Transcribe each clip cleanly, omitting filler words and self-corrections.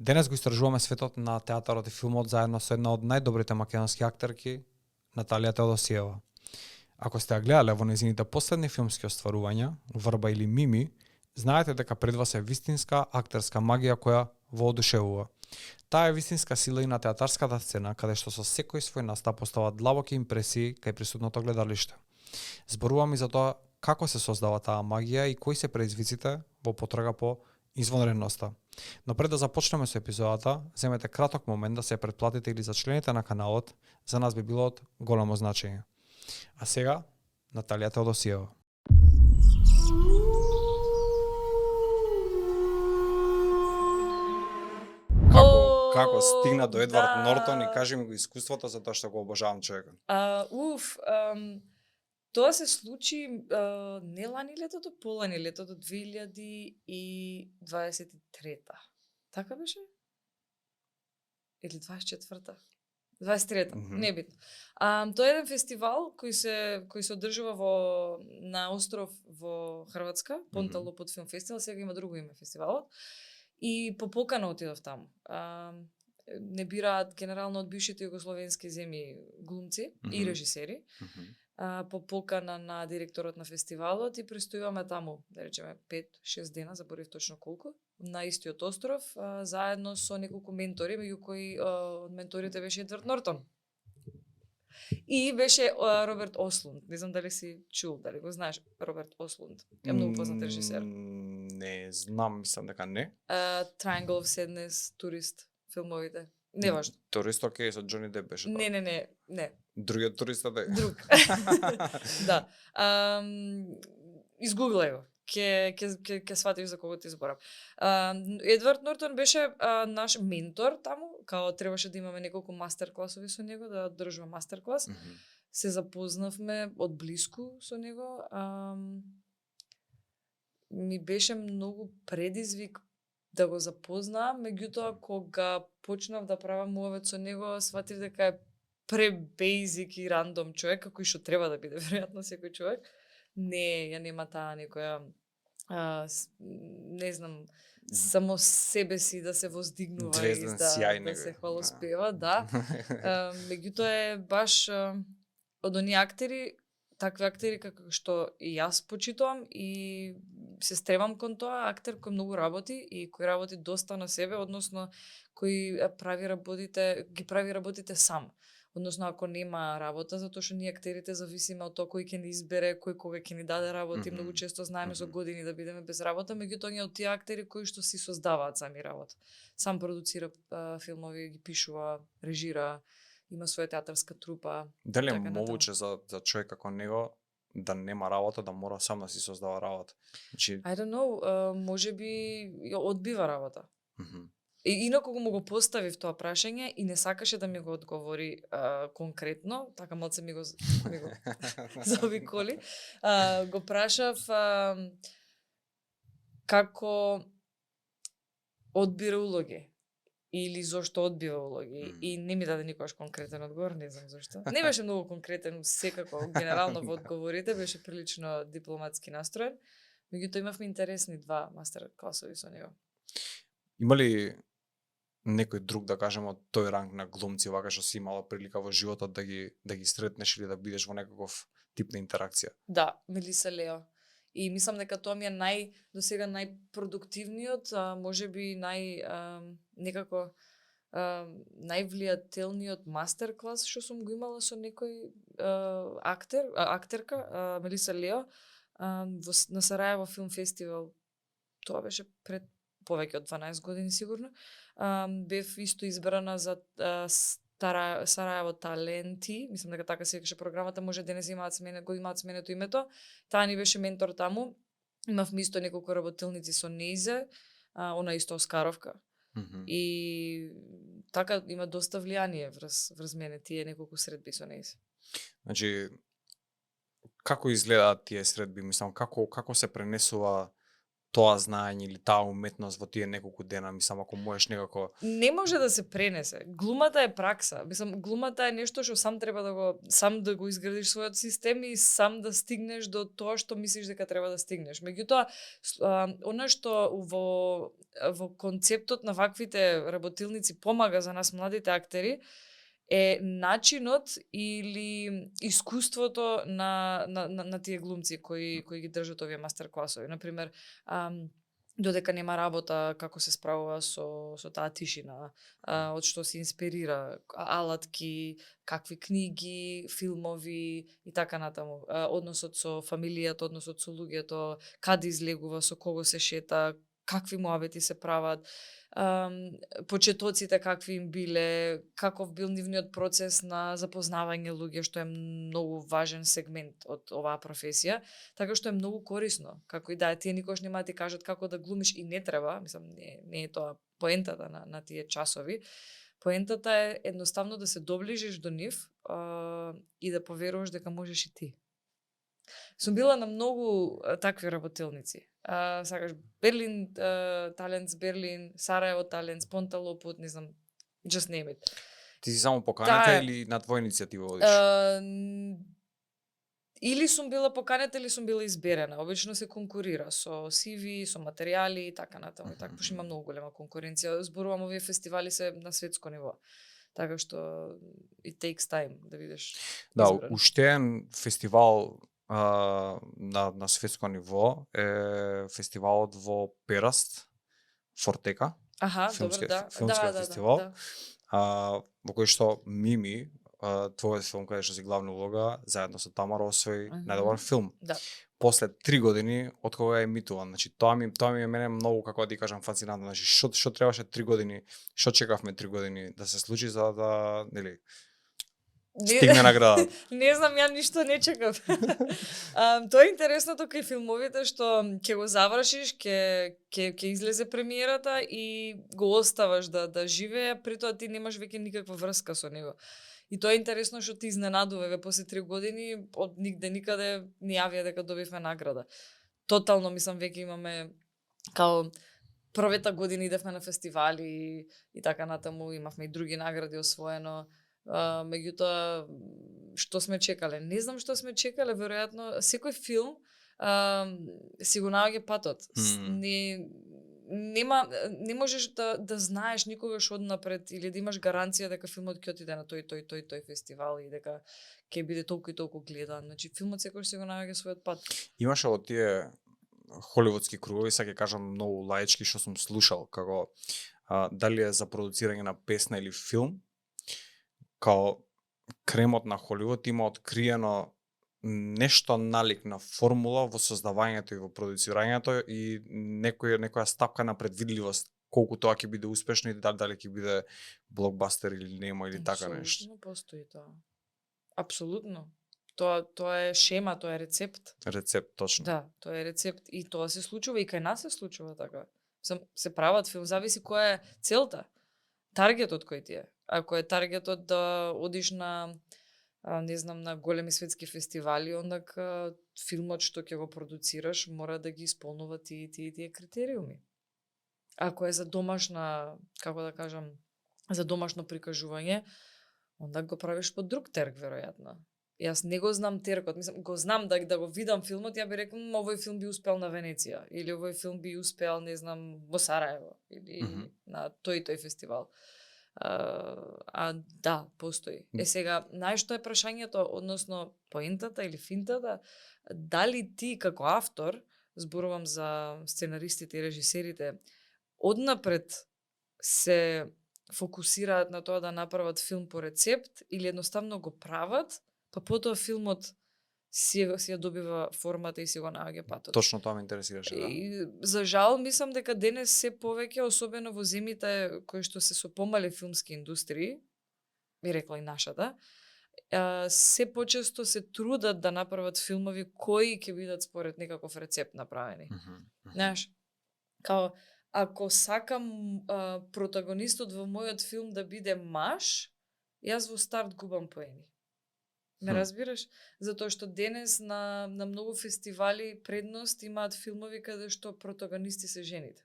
Денес го истражуваме светот на театарот и филмот заедно со една од најдобрите македонски актерки, Наталија Теодосиева. Ако сте ја гледале во незините последни филмски остварувања, Врба или Мими, знаете дека пред вас е вистинска актерска магија која воодушевува. Таа е вистинска сила и на театарската сцена, каде што со секој свој настап остава длабоки импресии кај присутното гледалиште. Зборувам и за тоа како се создава таа магија и кои се предизвиците во потрага по извонредноста. Но пред да започнеме со епизодата, земете краток момент да се претплатите или за члените на каналот, за нас би било од големо значење. А сега, Наталија Теодосиева. Како стигна до Едвард Нортон и кажи ми го искуството за тоа што го обожавам човекот. Тоа се случи не лани летото, полани летото 2023-та. Така беше? Или 24-та? 23-та, небитно. Тоа е еден фестивал кој се одржува на остров во Хрватска, Понтало под филм фестивал, сега има друго име фестивалот. И по покана отидов таму. Не бираат генерално од бившите југословенски земји глумци и режисери. По покана на директорот на фестивалот и престојуваме таму, да речеме 5-6 дена, заборив точно колку, на истиот остров, заедно со неколку ментори, меѓу кои од менторите беше Едвард Нортон. И беше Роберт Ослунд. Не знам дали си чул, дали го знаеш Роберт Ослунд. Е многу познат режисер. Не знам, мислам дека не. Triangle of Sadness, Турист, филмовите. Неважно. Турист, окей, со Џони Деп беше тоа. Не. Другиот турист да е. Друг. Да. Изгуглај го. Ке сватиш за кого ти зборам. Едвард Нортон беше наш ментор таму, као требаше да имаме неколку мастер класови со него, да одржува мастер клас. Се запознавме од блиску со него. Ми беше многу предизвик да го запознаам, меѓутоа кога почнав да правам муавет со него, сватив дека е пребейзик и рандом човек, кој што треба да биде веројатно секој човек. Не, ја нема таа некоја не знам, само себе си да се воздигнува и да се хвалоспева, да. Меѓутоа е баш од оние актери, такви актери како што и јас почитувам и се стремам кон тоа, актер кој многу работи и кој работи доста на себе, односно кој ги прави работите сам. Односно, ако нема работа, затоа што ние актерите зависиме од тоа кој ќе ни избере, кој кога ќе ни даде работа, и многу често знаеме за години да бидеме без работа, меѓутоа ние од тие актери кои што си создаваат сами работа. Сам продуцира филмови, ги пишува, режира, има своја театарска трупа. Дали е могуче за човек како него да нема работа, да мора сам да си создава работа? I don't know, можеби одбива работа. Инаку му го поставив тоа прашање и не сакаше да ми го одговори конкретно, така малце ми го заобиколи. Го прашав како одбира улоги или зошто одбива улоги и не ми даде никогаш конкретен одговор, не знам зошто. Не беше многу конкретен, секако генерално во одговорите, беше прилично дипломатски настроен, меѓутоа имавме интересни 2 мастер класови со него. Има ли некој друг, да кажем, од тој ранг на глумци, вака што си имала прилика во животот да ги сретнеш или да бидеш во некаков тип на интеракција? Да, Мелиса Лео. И мислам дека тоа ми е досега најпродуктивниот, можеби највлијателниот мастер клас што сум го имала со некој актерка, Мелиса Лео, на Сараево филм фестивал. Тоа беше пред повеќе од 12 години сигурно. Бев исто избрана за Сараево таленти, мислам дека така се викаше програмата, може денес имаат сменето името. Таа ни беше ментор таму. Имавме исто неколку работилници со нејзе, она исто Оскаровка. И така има доста влијание врз мене тие неколку средби со нејзе. Значи, како изгледаат тие средби? Мислам, како се пренесува тоа знаење или таа уметност во тие неколку дена, мислам, ако можеш некако... Не може да се пренесе. Глумата е пракса. Мислам, глумата е нешто што сам да го изградиш својот систем и сам да стигнеш до тоа што мислиш дека треба да стигнеш. Меѓутоа, она што во концептот на ваквите работилници помага за нас младите актери е начинот или искуството на тие глумци кои ги држат овие мастер класови. Например, додека нема работа како се справува со таа тишина, од што се инспирира, алатки, какви книги, филмови и така натаму. Односот со фамилијата, односот со луѓето, каде излегува, со кого се шета, какви муабети се прават, почетоците какви им биле, каков бил нивниот процес на запознавање луѓе, што е многу важен сегмент од оваа професија, така што е многу корисно. Како и да, тие никош нема да ти кажат како да глумиш и не треба, мислам, не е тоа поентата на тие часови. Поентата е едноставно да се доближиш до нив и да поверуваш дека можеш и ти. Сум била на многу такви работилници. Сакаш Берлин, Талентс Берлин, Сараево Талентс, Понта Лопут, не знам, just name it. Ти си само поканета или на твоја иницијатива одиш? Или сум била поканета или сум била изберена. Обично се конкурира со CV, со материјали и така натаму. Така, пошто има многу голема конкуренција. Зборувам, овие фестивали се на светско ниво. Така што it takes time да видиш. Да, уште еден фестивал на светско ниво е фестивалот во Пераст, Фортека. Филмскиот фестивал. Во кој што Мими, твојот филм каде што си главна улога, заедно со Тамара освои најдобар филм. Да. После 3 години од кога е емитуван. Значи тоа ми е мене многу, како да ти кажам, фасцинантно. Значи што требаше 3 години, што чекавме 3 години да се случи за да, нели, стигне награда. Не знам, ја ништо не чекав. Тоа е интересното кај филмовите што ќе го завршиш, ќе излезе премиерата и го оставаш да живее, при тоа ти немаш веќе никаква врска со него. И тоа е интересно што ти изненадува после 3 години од нигде никаде ни јавија дека добивме награда. Тотално, мислам, веќе имаме као првата година идевме на фестивали и така натаму, имавме и други награди освоено. Меѓутоа, што сме чекале? Не знам што сме чекале, веројатно секој филм си го наоѓа патот. Не можеш да знаеш никогаш однапред или да имаш гаранција дека филмот ќе отиде на тој фестивал и дека ќе биде толку и толку гледан. Значи филмот секогаш си го наоѓа својот пат. Имаше од тие холивудски кругови, сега ќе кажам многу лаички што сум слушал, како дали е за продуцирање на песна или филм, као кремот на Холивуд има откриено нешто налик на формула во создавањето и во продуцирањето и некоја стапка на предвидливост колку тоа ќе биде успешно и дали ќе биде блокбастер или нема или така нешто. Апсолутно постои тоа. Апсолутно. Тоа е шема, тоа е рецепт. Рецепт, точно. Да, тоа е рецепт и тоа се случува и кај нас се случува така. Се прават филм, зависи која е целта. Таргетот кој ти е. Ако е таргетот да одиш на не знам, на големи светски фестивали, онда филмот што ќе го продуцираш мора да ги исполнува тие критериуми. Ако е за домашна, како да кажам, за домашно прикажување, онда го правиш под друг терк веројатно. Јас не го знам теркот, мислам, го знам да го видам филмот, ја би рекла, овој филм би успел на Венеција или овој филм би успел, не знам, во Сараево или на тој фестивал. Да, постои. Сега, најшто е прашањето, односно поентата или финтата, дали ти како автор, зборувам за сценаристите и режисерите, однапред се фокусираат на тоа да направат филм по рецепт или едноставно го прават, па потоа филмот си ја добива формата и си го наоѓа патот. Точно тоа ме интересираше, да. И за жал, мислам дека денес се повеќе, особено во земите кои што се со помали филмски индустрии, би рекла и нашата, се почесто се трудат да направат филмови кои ќе бидат според некаков рецепт направени. Знаеш, као ако сакам протагонистот во мојот филм да биде маж, јас во старт губам поени. Ме разбираш? Затоа што денес на многу фестивали предност имаат филмови каде што протагонисти се жените.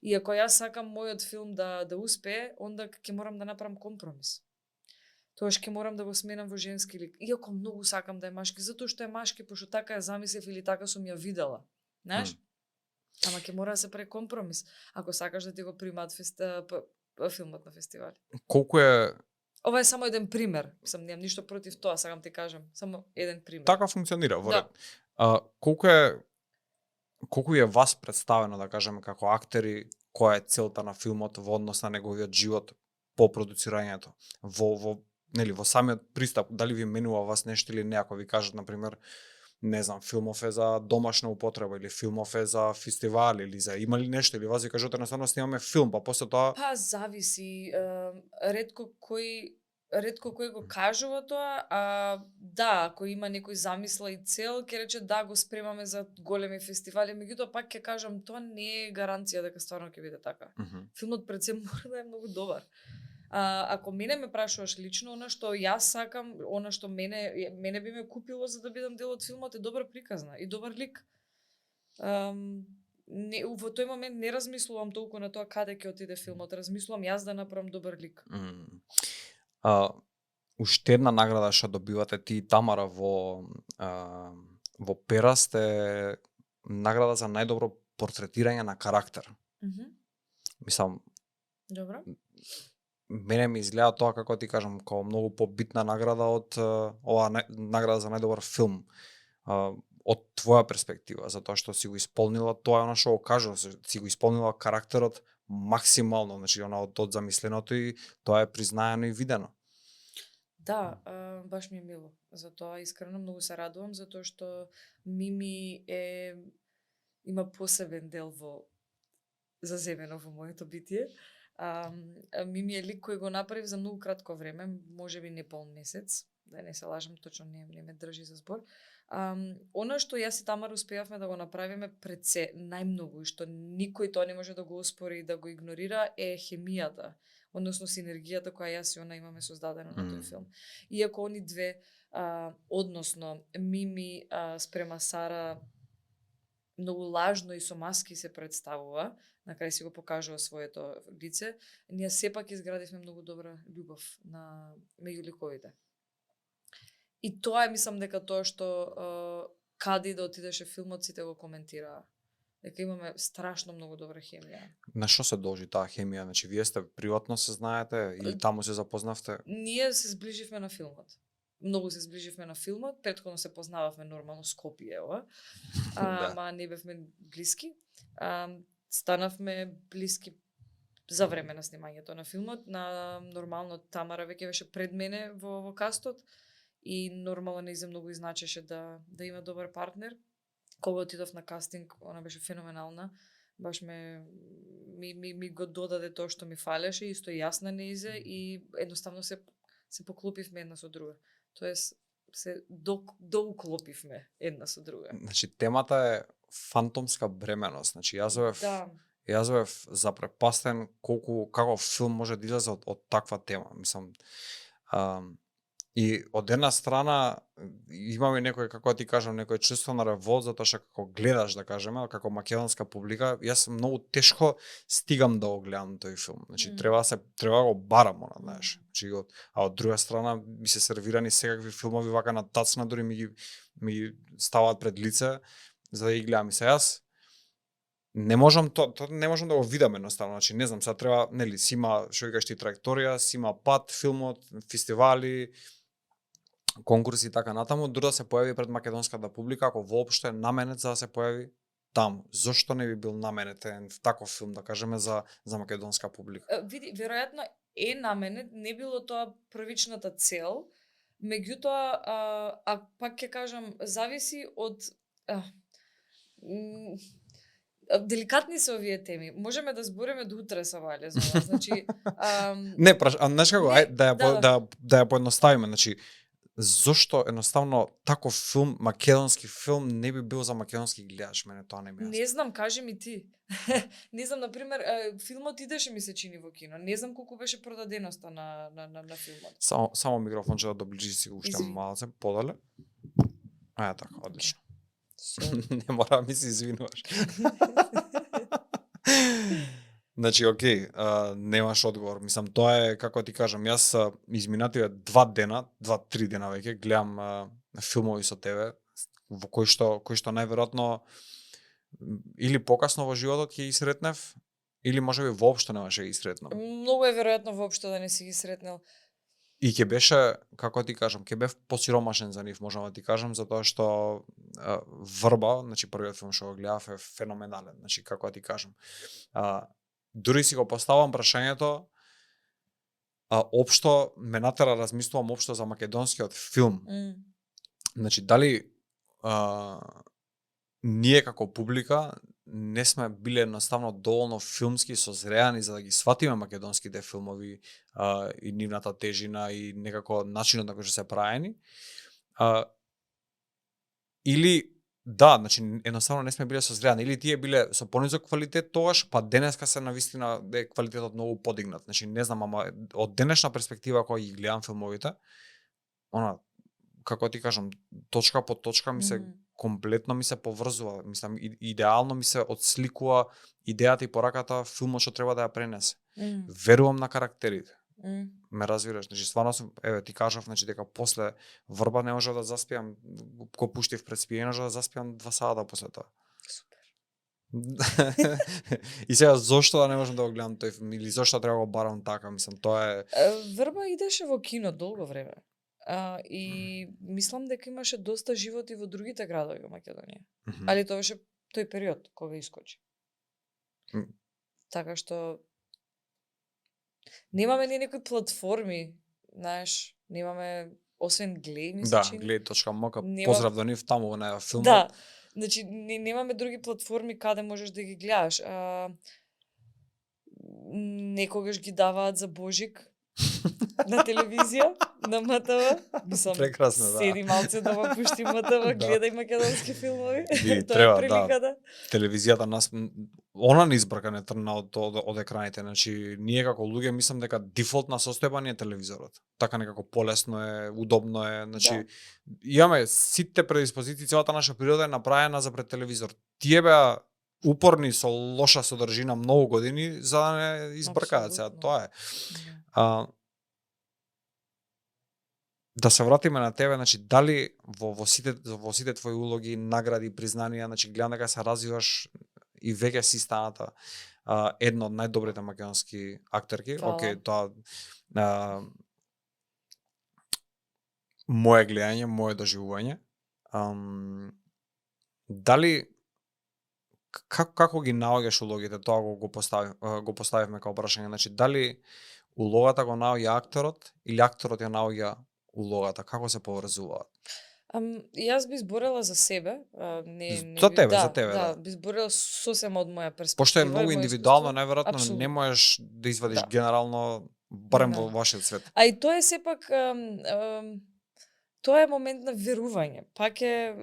И ако јас сакам мојот филм да успее, онда ќе морам да направам компромис. Тоаш ќе морам да го сменам во женски лик. Иако многу сакам да е машки, затоа што е машки, пошто така ја замислев или така сум ја видела. Знаеш? Ама ќе мора да се прави компромис, ако сакаш да ти го примаат филмот на фестивали. Колку е... Ова е само еден пример. Немам ништо против тоа, сакам ти кажам. Само еден пример. Така функционира во ред. Да. Колку е вас представено, да кажеме, како актери, која е целта на филмот во однос на неговиот живот по продуцирањето? Во самиот пристап, дали ви менува вас нешто или не, ако ви кажат, например, не знам, филмов е за домашна употреба или филмов е за фестивал или за има ли нешто или вас ви кажат едноставно снимаме филм, па после тоа зависи, ретко кој го кажува тоа, да, ако има некој замисла и цел, ќе рече да, го спремаме за големи фестивали, меѓутоа пак ќе кажам тоа не е гаранција дека стварно ќе биде така. Филмот пред се мора да е многу добар. Ако мене ме прашуваш лично, она што јас сакам, она што мене би ме купило за да бидам дел од филмот е добра приказна и добар лик. Во тој момент не размислувам толку на тоа каде ќе отиде филмот, размислувам јас да направам добар лик. Уште една награда што добивате ти и Тамара во Пера сте награда за најдобро портретирање на карактер. Мислам, добро. Мене ми изгледа тоа, како ти кажам, како многу побитна награда од оваа награда за најдобар филм. Од твоја перспектива, затоа што си го исполнила тоа она што го кажа, си го исполнила карактерот максимално, значи она од замисленото и тоа е признаено и видено. Да, баш ми е мило. Затоа искрено многу се радувам, затоа што Мими има посебен дел заземено во моето битие. Мими е лик кој го направив за многу кратко време, можеби не пол месец, да не се лажам, точно не ме држи за збор. Она што јас и Тамара успеавме да го направиме пред се најмногу и што никој тоа не може да го оспори и да го игнорира е хемијата, односно синергијата која јас и она имаме создадено на тој филм. Иако они две, односно Мими спрема Сара многу лажно и со маски се представува, на крај си го покажува своето лице, ние сепак изградивме многу добра љубов меѓу ликовите. И тоа е, мислам, дека тоа што каде да отидеше филмот, сите го коментираа. Дека имаме страшно многу добра хемија. На што се должи таа хемија? Значи, вие сте приватно се знаете или таму се запознавте? Ние се сближивме на филмот. Многу се сближивме на филмот, претходно се познававме нормално Скопје, ама не бевме блиски. Станавме блиски за време на снимањето на филмот. Нормално Тамара веќе беше пред мене во кастот и нормално нејзе многу изначеше да има добар партнер. Кога отидов на кастинг, она беше феноменална. Баш ми го додаде тоа што ми фалеше, исто и јас на нејзе и едноставно се поклопивме една со друга. Тоест се доуклопивме една со друга. Значи темата е фантомска бременост. Значи јас бев запрепастен како филм може да излезе од таква тема. Мислам, и од една страна имаме некој, како ти кажам, некој чувство на револт, затоа што како гледаш, да кажеме, како македонска публика, јас многу тешко стигам да го гледам тој филм. Значи треба да го барам, знаеш. Значи од друга страна ми се сервирани секакви филмови вака на тацна, дури ми ставаат пред лице за да ги гледам. И се јас не можам не можам да го видам едноставно. Значи не знам, сега треба, нели, си има што викаш ти траекторија, си има пат филмот, фестивали, конкурси и така натаму, дури да се појави пред македонската публика, ако воопшто е наменет за да се појави таму. Зошто не би бил наменетен таков филм, да кажеме, за македонска публика? Види, веројатно е наменет, не било тоа првичната цел, меѓутоа, пак ќе кажам, зависи од... деликатни се овие теми. Можеме да збориме до утре со Вале за ова. Значи, не, знаеш како, да ја поедноставиме, значи зошто едноставно таков филм, македонски филм не би бил за македонски гледач, мене тоа не ми јасно. Не знам, кажи ми ти. Не знам, на пример, филмот идеше ми се чини во кино. Не знам колку беше продаденоста на филмот. Само микрофонче да доближи си уште Извини. малце подале. Така, одлично. Sorry. Не мора да ми се извинуваш. Значи, окей, немаш одговор. Мислам, тоа е, како ти кажам, јас изминативе 2-3 дена веќе гледам филмови со тебе, во кои што најверојатно или покасно во животот ќе ги сретнев, или можеби воопшто немаше да ги сретнам. Многу е веројатно воопшто да не си ги сретнал. И ќе беше, како ти кажам, ќе бев посиромашен за нив, можам да ти кажам, затоа што Врба, значи првиот филм што го гледав е феноменален, значи како да ти кажам. Дури си го поставам прашањето, општо ме натера размислувам општо за македонскиот филм. Значи дали ние како публика не сме биле едноставно доволно филмски созреани за да ги сватиме македонските филмови и нивната тежина и некако начинот на кој што се правени. Или да, значи едноставно не сме биле созреани, или тие биле со понизок квалитет тогаш, па денеска се навистина да е квалитетот многу подигнат. Значи не знам, ама од денешна перспектива кога ги гледам филмовите, како ти кажам, точка по точка ми се комплетно ми се поврзува, мислам идеално ми се отсликува идејата и пораката филмот што треба да ја пренесе. Верувам на карактерите. Ме разбираш, значи стварно сум, еве ти кажав, значи дека после Врба не можев да заспиам, го пуштив пред спиење, можев да заспиам 2 сата после тоа. Супер. И сега зошто да не можам да го гледам тој филм или зошто треба да го барам така, мислам, тоа е Врба идеше во кино долго време. И мислам дека имаше доста живот и во другите градови во Македонија. Али тоа беше тој период кога искочи. Така што немаме ни некои платформи, знаеш, немаме освен Глеј, ми се чини. Да, Glay.mk, поздрав до нив таму на филмот. Да, значи немаме други платформи каде можеш да ги гледаш. Некогаш ги даваат за Божик на телевизија, на МТВ. Мислам, прекрасно, да. седи малце дома, пушти МТВ, гледај македонски филмови. Тоа е приликата. Да. Телевизијата нас она не избрка не тргна од екраните, значи ние како луѓе мислам дека дефолтна состојба ни е телевизорот. Така некако полесно е, удобно е, значи имаме сите предиспозиции, целата наша природа е направена за пред телевизор. Тие беа упорни со лоша содржина многу години за да не избркаат сега, тоа е. Да се вратиме на тебе, значи дали во сите твои улоги, награди, признанија, значи гледам дека се развиваш и веќе си станата една од најдобрите македонски актерки. Океј, тоа мое гледање, мое доживување. Дали како ги наоѓаш улогите, тоа го поставивме како прашање, значи дали улогата го наоѓа акторот или акторот ја наоѓа улогата, како се поврзуваат? Јас би зборела за себе, за тебе, да. Би зборела сосема од моја перспектива. Пошто е многу индивидуално, најверојатно не можеш да извадиш генерално барем во вашиот свет. А и тоа е сепак тоа е момент на верување. Пак е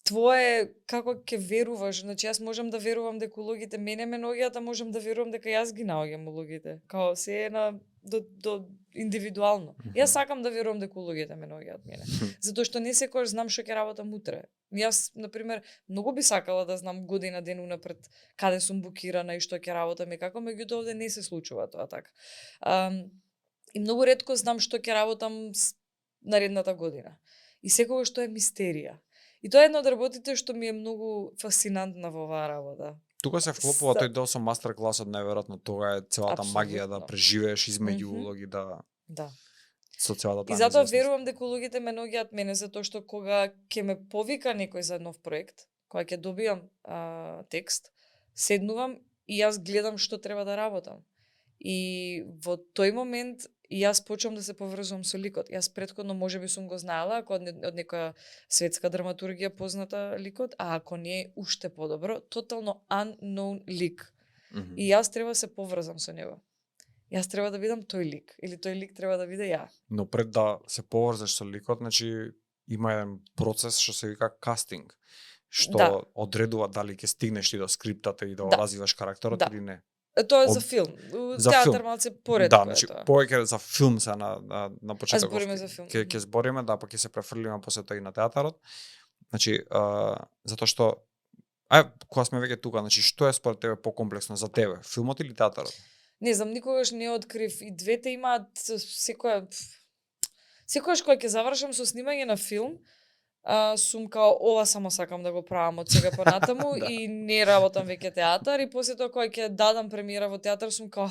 твое како ќе веруваш, значи јас можам да верувам дека улогите мене ме наоѓаат, а можам да верувам дека јас ги наоѓам улогите. Као се е на до индивидуално. Јас сакам да верувам дека улогите ме наоѓаат мене. Затоа што не секогаш знам што ќе работам утре. Јас на пример многу би сакала да знам година ден унапред каде сум букирана и што ќе работам и како, меѓутоа овде не се случува тоа така. И многу ретко знам што ќе работам наредната година. И секогаш тоа е мистерија. И тоа е една од работите што ми е многу фасцинантна во оваа работа. Тука се вклопува тој дел со мастер класот, најверојатно тоа е целата магија да преживееш измеѓу улоги, да. Со целата таа. И затоа верувам дека улогите ме наоѓаат мене, затоа што кога ќе ме повика некој за нов проект, кога ќе добијам текст, седнувам и јас гледам што треба да работам. И во тој момент јас почнам да се поврзувам со ликот. Јас претходно можеби сум го знаела, ако од некоја светска драматургија позната ликот, а ако не уште подобро, тотално unknown лик. И јас треба да се поврзам со него. Јас треба да бидам тој лик или тој лик треба да биде ја. Но пред да се поврзеш со ликот, значи има еден процес што се вика кастинг, што одредува дали ќе стигнеш ти до скриптата и да го развиваш карактерот или не. Тоа е за филм. За Театар филм. малце поредко Да, значи е тоа. повеќе за филм се на почетокот. Збориме за филм. Ќе збориме, да, па ќе се префрлиме после тоа и на театарот. Значи, затоа што кога сме веќе тука, значи што е според тебе покомплексно за тебе, филмот или театарот? Не знам, никогаш не открив, и двете имаат секојаш кога ќе завршам со снимање на филм, сум као ова само сакам да го правам од сега понатаму и не работам веќе театар, и после тоа кога ќе дадам премиера во театар сум као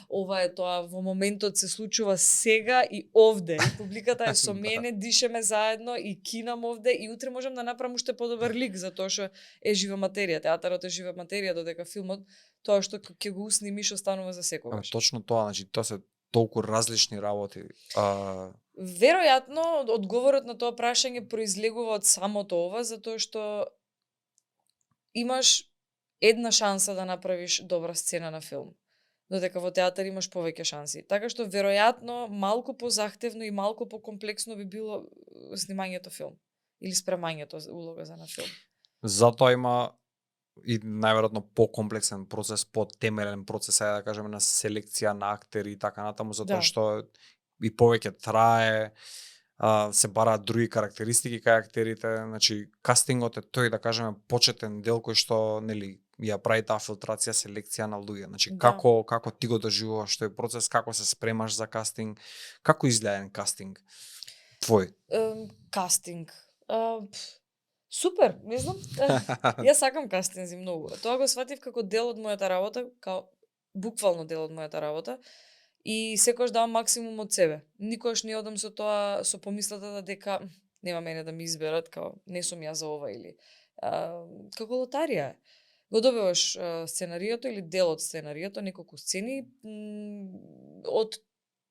ова е тоа, во моментот се случува сега и овде, и публиката е со мене, дишеме заедно и кинам овде и утре можам да направам уште подобар лик, затоа што е жива материја, театарот е жива материја, додека филмот тоа што ќе го уснимиш останува за секогаш. Точно тоа, значи тоа се толку различни работи. Веројатно, одговорот на тоа прашање произлегува од самото ова, затоа што имаш една шанса да направиш добра сцена на филм, додека во театар имаш повеќе шанси. Така што веројатно малку позахтевно и малку покомплексно би било снимањето филм или спремањето улога за на филм. Затоа има и најверојатно покомплексен процес, потемелен процес, да кажеме, на селекција на актери и така натаму, затоа што и повеќе трае, се бараат други карактеристики кај актерите, значи кастингот е тој, да кажеме, почетен дел кој што, нели, ја прави таа филтрација, селекција на луѓе. Значи како ти го доживуваш тој процес, како се спремаш за кастинг, како изгледа еден кастинг твој? Кастинг. Супер, не знам. Јас сакам кастинзи многу. Тоа го сватив како дел од мојата работа, као буквално дел од мојата работа. И секогаш давам максимум од себе. Никогаш не одам со тоа, со помислата дека нема мене да ми изберат, као не сум ја за ова или како лотарија. Го добиваш сценариото или дел од сценариото, неколку сцени, од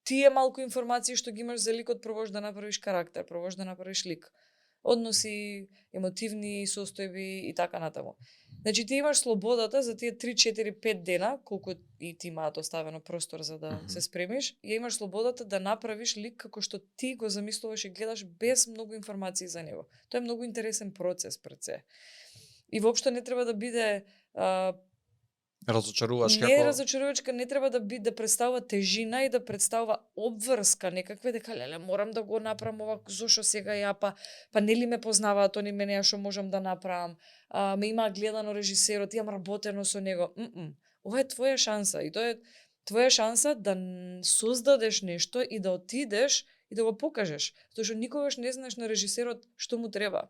тие малку информации што ги имаш за ликот, пробаш да направиш карактер, пробаш да направиш лик. Односи, емотивни состојби и така натаму. Значи ти имаш слободата за тие 3, 4, 5 дена, колку и ти имаат оставено простор за да се спремиш, ја имаш слободата да направиш лик како што ти го замислуваш и гледаш без многу информации за него. Тоа е многу интересен процес пред се. И воопшто не треба да биде разочарувачка. Не разочарувачка, не треба да представува тежина и да представува обврска некаква, дека леле морам да го направам ова, зошто сега ја па нели ме познаваат они мене, што можам да направам. Ме има гледано режисерот, имам работено со него. Ова е твоја шанса и тоа е твоја шанса да создадеш нешто и да отидеш и да го покажеш, затоа што никогаш не знаеш на режисерот што му треба.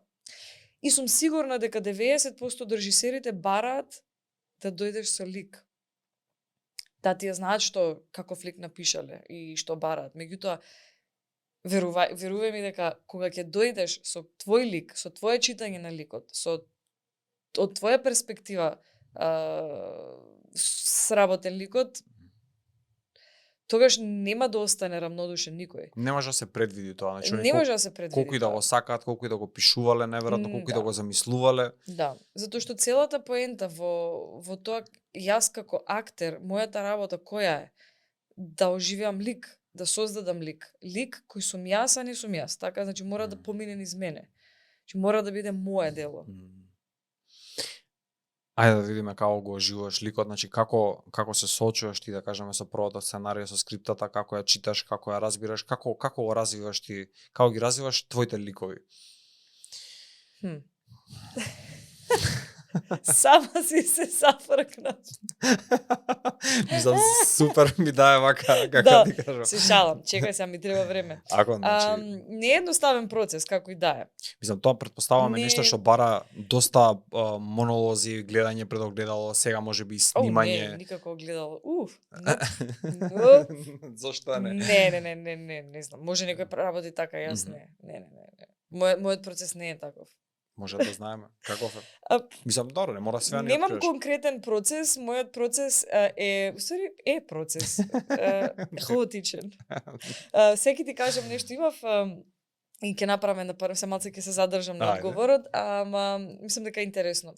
И сум сигурна дека 90% од режисерите бараат да дојдеш со лик. Да тие знаат каков лик напишале и што бараат. Меѓутоа, верувај ми дека кога ќе дојдеш со твој лик, со твое читање на ликот, од твоја перспектива сработен ликот, тогаш нема да остане рамнодушен никој. Не може да се предвиди тоа, значи не може да се предвиди. Колку и да го сакаат, колку и да го пишувале, неверојатно колку и да го замислувале. Да, затоа што целата поента во тоа, јас како актер, мојата работа која е да оживеам лик, да создадам лик кој сум јас, а не сум јас. Така, значи мора да помине низ мене. Значи мора да биде моје дело. Ајде да видиме како го оживуваш ликот, значи како се соочуваш ти, да кажеме, со првото сценарија, со скриптата, како ја читаш, како ја разбираш, како го развиваш ти, како ги развиваш твоите ликови? Сама си се зафркнав. Мислам, супер ми дае вака, како ти кажам. Се шалам, чекај сега, ми треба време. Ако, значи... Не е едноставен процес, како и да е. Мислам, тоа претпоставаме нешто што бара доста монолози, гледање пред огледало, сега може би и снимање. Не, никако огледало. Зошто не? Не знам. Може некој работи така, јас не. Мојот процес не е таков. Може да знаеме каков е. Мислам, добро, не мора све да ни Немам конкретен процес, мојот процес е процес. Хаотичен. Секи ти кажам нешто, и ќе направиме на прв, се малце ќе се задржам на Ајде. одговорот, ама мислам дека е интересно.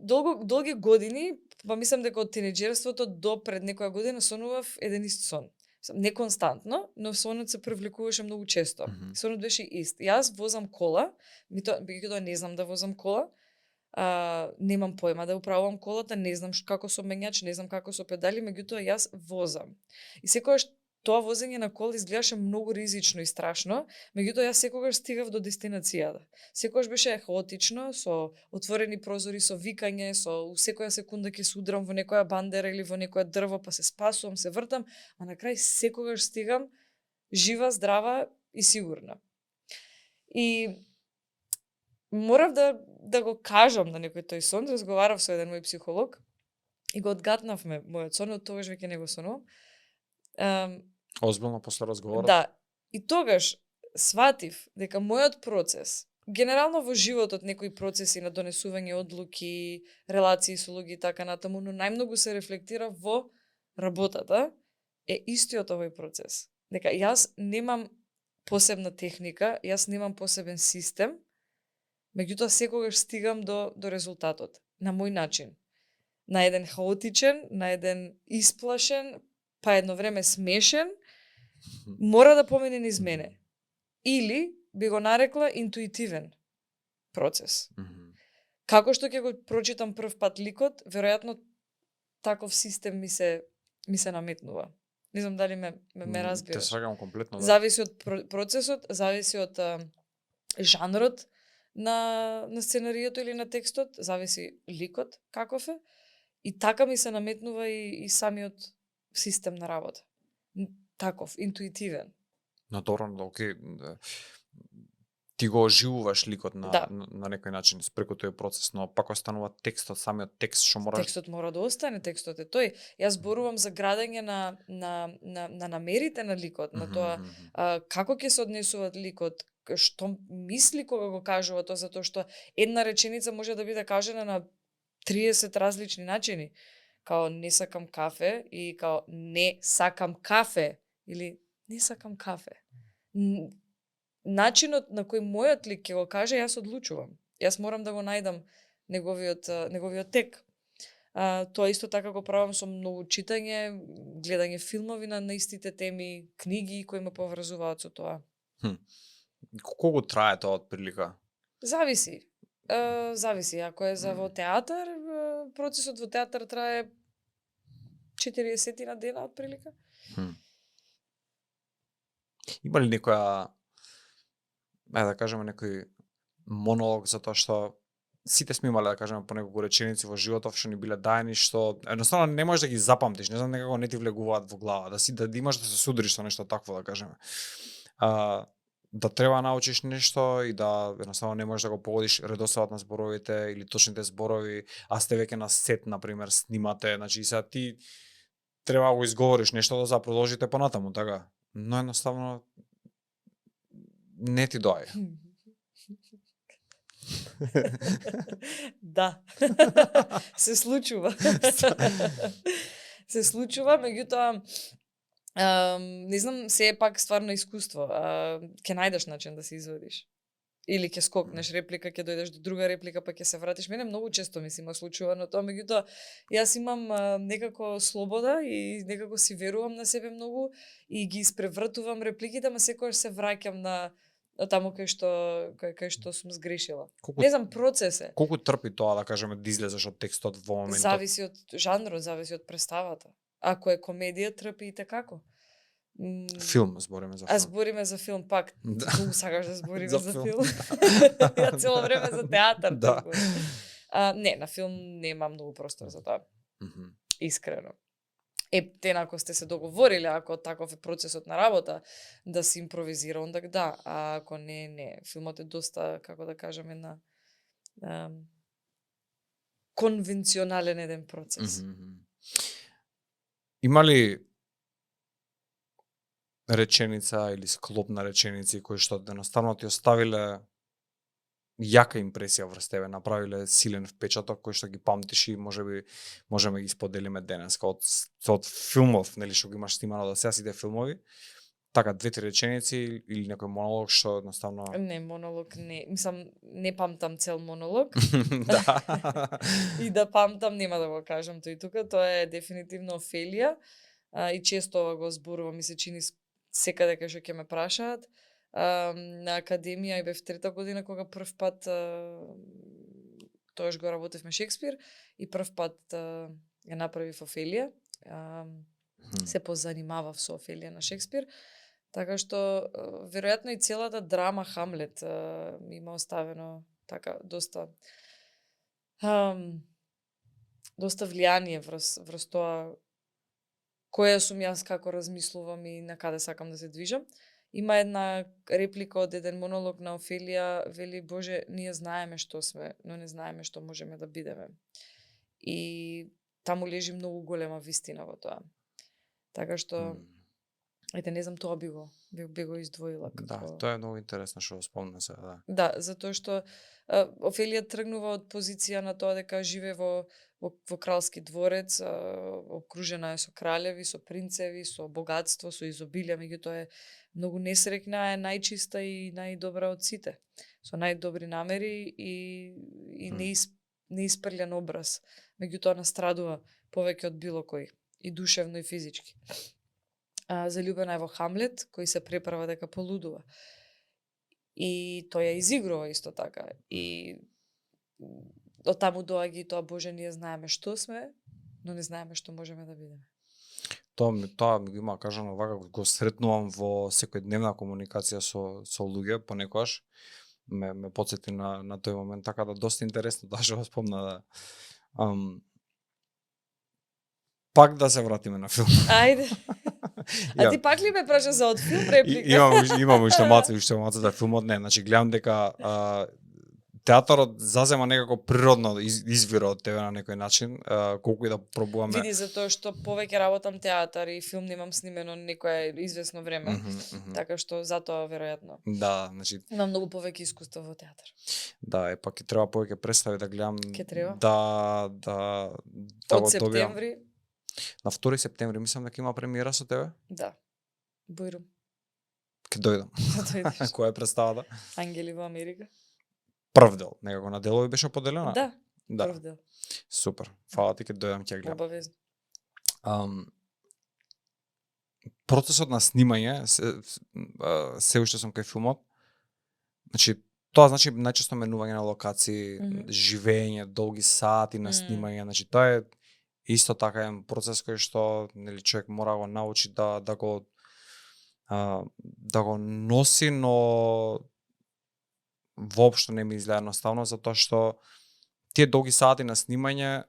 Долги години, па мислам дека од тинеџерството до пред некоја година сонував еден ист сон. Не константно, но сонот се привлекуваше многу често. Сонот беше ист. Јас возам кола, меѓутоа не знам да возам кола, немам појма да управувам колата, не знам како со мењач, не знам како со педали, меѓутоа јас возам. И секогаш тоа возење на кола изгледаше многу ризично и страшно, меѓутоа јас секогаш стигав до дестинацијата. Секогаш беше хаотично, со отворени прозори, со викање, со секоја секунда ќе се удрам во некоја бандера или во некоја дрво, па се спасувам, се вртам, а на крај секогаш стигам жива, здрава и сигурна. И морав да го кажам на некој тој сон, разговарав со еден мој психолог и го одгатнавме мојот сон, од тогаш веќе не го сонувам. Озбилно после разговорот? Да. И тогаш сватив дека мојот процес, генерално во животот некои процеси на донесување одлуки, релации со луѓе и така натаму, но најмногу се рефлектира во работата, е истиот овој процес. Дека јас немам посебна техника, јас немам посебен систем, меѓутоа секогаш стигам до резултатот на мој начин. На еден хаотичен, на еден исплашен, па едно време смешен, мора да помине низ мене. Или би го нарекла интуитивен процес. Како што ќе го прочитам прв пат ликот, веројатно таков систем ми се наметнува. Не знам дали ме разбираш. Те сваќам комплетно. Да. Зависи од процесот, зависи од жанрот на сценариото или на текстот, зависи ликот каков е, и така ми се наметнува и самиот систем на работа. Таков, интуитивен. Добро, окей. Ти го оживуваш ликот на некој начин преку тој процес, но пак останува текстот, самиот текст што мора. Текстот мора да остане, текстот е тој. Јас зборувам за градење на намерите на ликот, на тоа како ќе се однесува ликот, што мисли кога го кажува тоа, затоа што една реченица може да биде кажана на 30 различни начини. Као не сакам кафе и као не сакам кафе или не сакам кафе. Начинот на кој мојот лик ќе го каже, јас одлучувам. Јас морам да го најдам неговиот тек. Тоа исто така го правам со многу читање, гледање филмови на истите теми, книги кои ме поврзуваат со тоа. Колку трае тоа од прилика? Зависи. Зависи. Ако е за во театар, процесот во театар трае 40 на дена од прилика. Има ли некоја, да кажеме, некој монолог за тоа што сите сме имале, да кажеме, по неколку реченици во животот што ни биле даени, што едноставно не можеш да ги запамтиш, не знам, некако не ти влегуваат во глава, да имаш да се судриш со нешто такво, да кажеме. Да треба да научиш нешто и да едноставно не можеш да го погодиш редосладот на зборовите или точните зборови, а сте веќе на сет, например, снимате, значи сега ти треба да го изговориш нешто да продолжите понатаму, така. Но едноставно не ти доаѓа. Да. Се случува. Се случува, меѓутоа не знам, се е пак стварно искуство. Ќе најдеш начин да се извадиш. Или ќе скокнеш реплика, ќе дојдеш до друга реплика, па ќе се вратиш. Мене многу често ми се има случувано тоа, меѓутоа јас имам некако слобода и некако си верувам на себе многу и ги испревртувам репликите, ама секогаш се враќам на таму кај што сум сгрешила. Не знам, процес е. Колку трпи тоа, да кажеме, да излезеш од текстот во моментот? Зависи од жанрот, зависи од представата. Ако е комедија, трпи и такако. Филм, збориме за филм. Збориме за филм пак. Многу сакаш да збориме за филм. Ја цело време за театар. Да. Не, на филм нема многу простор за тоа. Искрено. Ако сте се договориле, ако таков е процесот на работа, да се импровизира, онда да. А ако не. Филмот е доста, како да кажеме, на конвенционален еден процес. Има ли реченица или склоп на реченици кои што едноставно ти оставиле јака импресија врз тебе, направиле силен впечаток кој што ги памтиш и можеби можеме ги споделиме денеска од филмов, нели што ги имаш снимано до сега сите филмови, Така, 2-3 реченици или некој монолог што едноставно... Не, монолог не. Мислам, не памтам цел монолог. Да. И да памтам, нема да го кажам тој тука. Тоа е дефинитивно Офелија. И често ова го зборувам, ми се чини секаде кај што ќе ме прашаат. На академија и бев 3-та година кога прв пат тоаш го работевме Шекспир и прв пат ја направив Офелија. Се позанимавав со Офелија на Шекспир. Така што, веројатно и целата драма Хамлет ми има оставено така доста влијание врз тоа која сум јас, како размислувам и на каде сакам да се движам. Има една реплика од еден монолог на Офелија, вели: Боже, ние знаеме што сме, но не знаеме што можеме да бидеме. И таму лежи многу голема вистина во тоа. Така што, ете, не знам, тоа би го издвоила. Како... Да, тоа е многу интересно што го спомна се, да. Да, затоа што Офелија тргнува од позиција на тоа дека живее во кралски дворец, окружена е со кралеви, со принцеви, со богатство, со изобилие, меѓутоа е многу несреќна, е најчиста и најдобра од сите, со најдобри намери и неиспрлен образ, меѓутоа настрадува повеќе од било кој, и душевно и физички. Заљубена е во Хамлет, кој се преправа дека полудува. И тој ја изигрува исто така. И од таму доаѓа и тоа: Боже, ние знаеме што сме, но не знаеме што можеме да бидеме. Тоа ми има кажано вака, го сретнувам во секојдневна комуникација со луѓе, понекогаш ме потсети на тој момент, така да доста интересно да што спомна да. Пак да се вратиме на филм. Ајде. А ти пак ли ме праша за од филм реплика? Имам уште маца да филмот не, значи гледам дека театарот зазема некако природно извира од тебе на некој начин, колку и да пробуваме. Види, затоа што повеќе работам театар и филм немам снимено некое известно време. Така што затоа веројатно. Да, значи имам многу повеќе искуство во театар. Да, пак и треба повеќе представи да гледам. Ке треба? Да од септември. На 2 септември мислам дека има премиера со тебе. Да. Бојрум. Ке дојдам. Дојдеш. Која е представата? Ангели во Америка. Прв дел, некако на делови беше поделена? Да. Прв дел. Супер. Фала ти, ке дојдам ќе гледам. Обавезно. Процесот на снимање, се уште сум кај филмот. Значи, тоа значи најчесто менување на локации, живење, долги сати на снимање, значи тоа е исто така е процес кој што нели човек мора го научи да го носи, но воопшто не ми изгледа едноставно, затоа што тие долги сати на снимање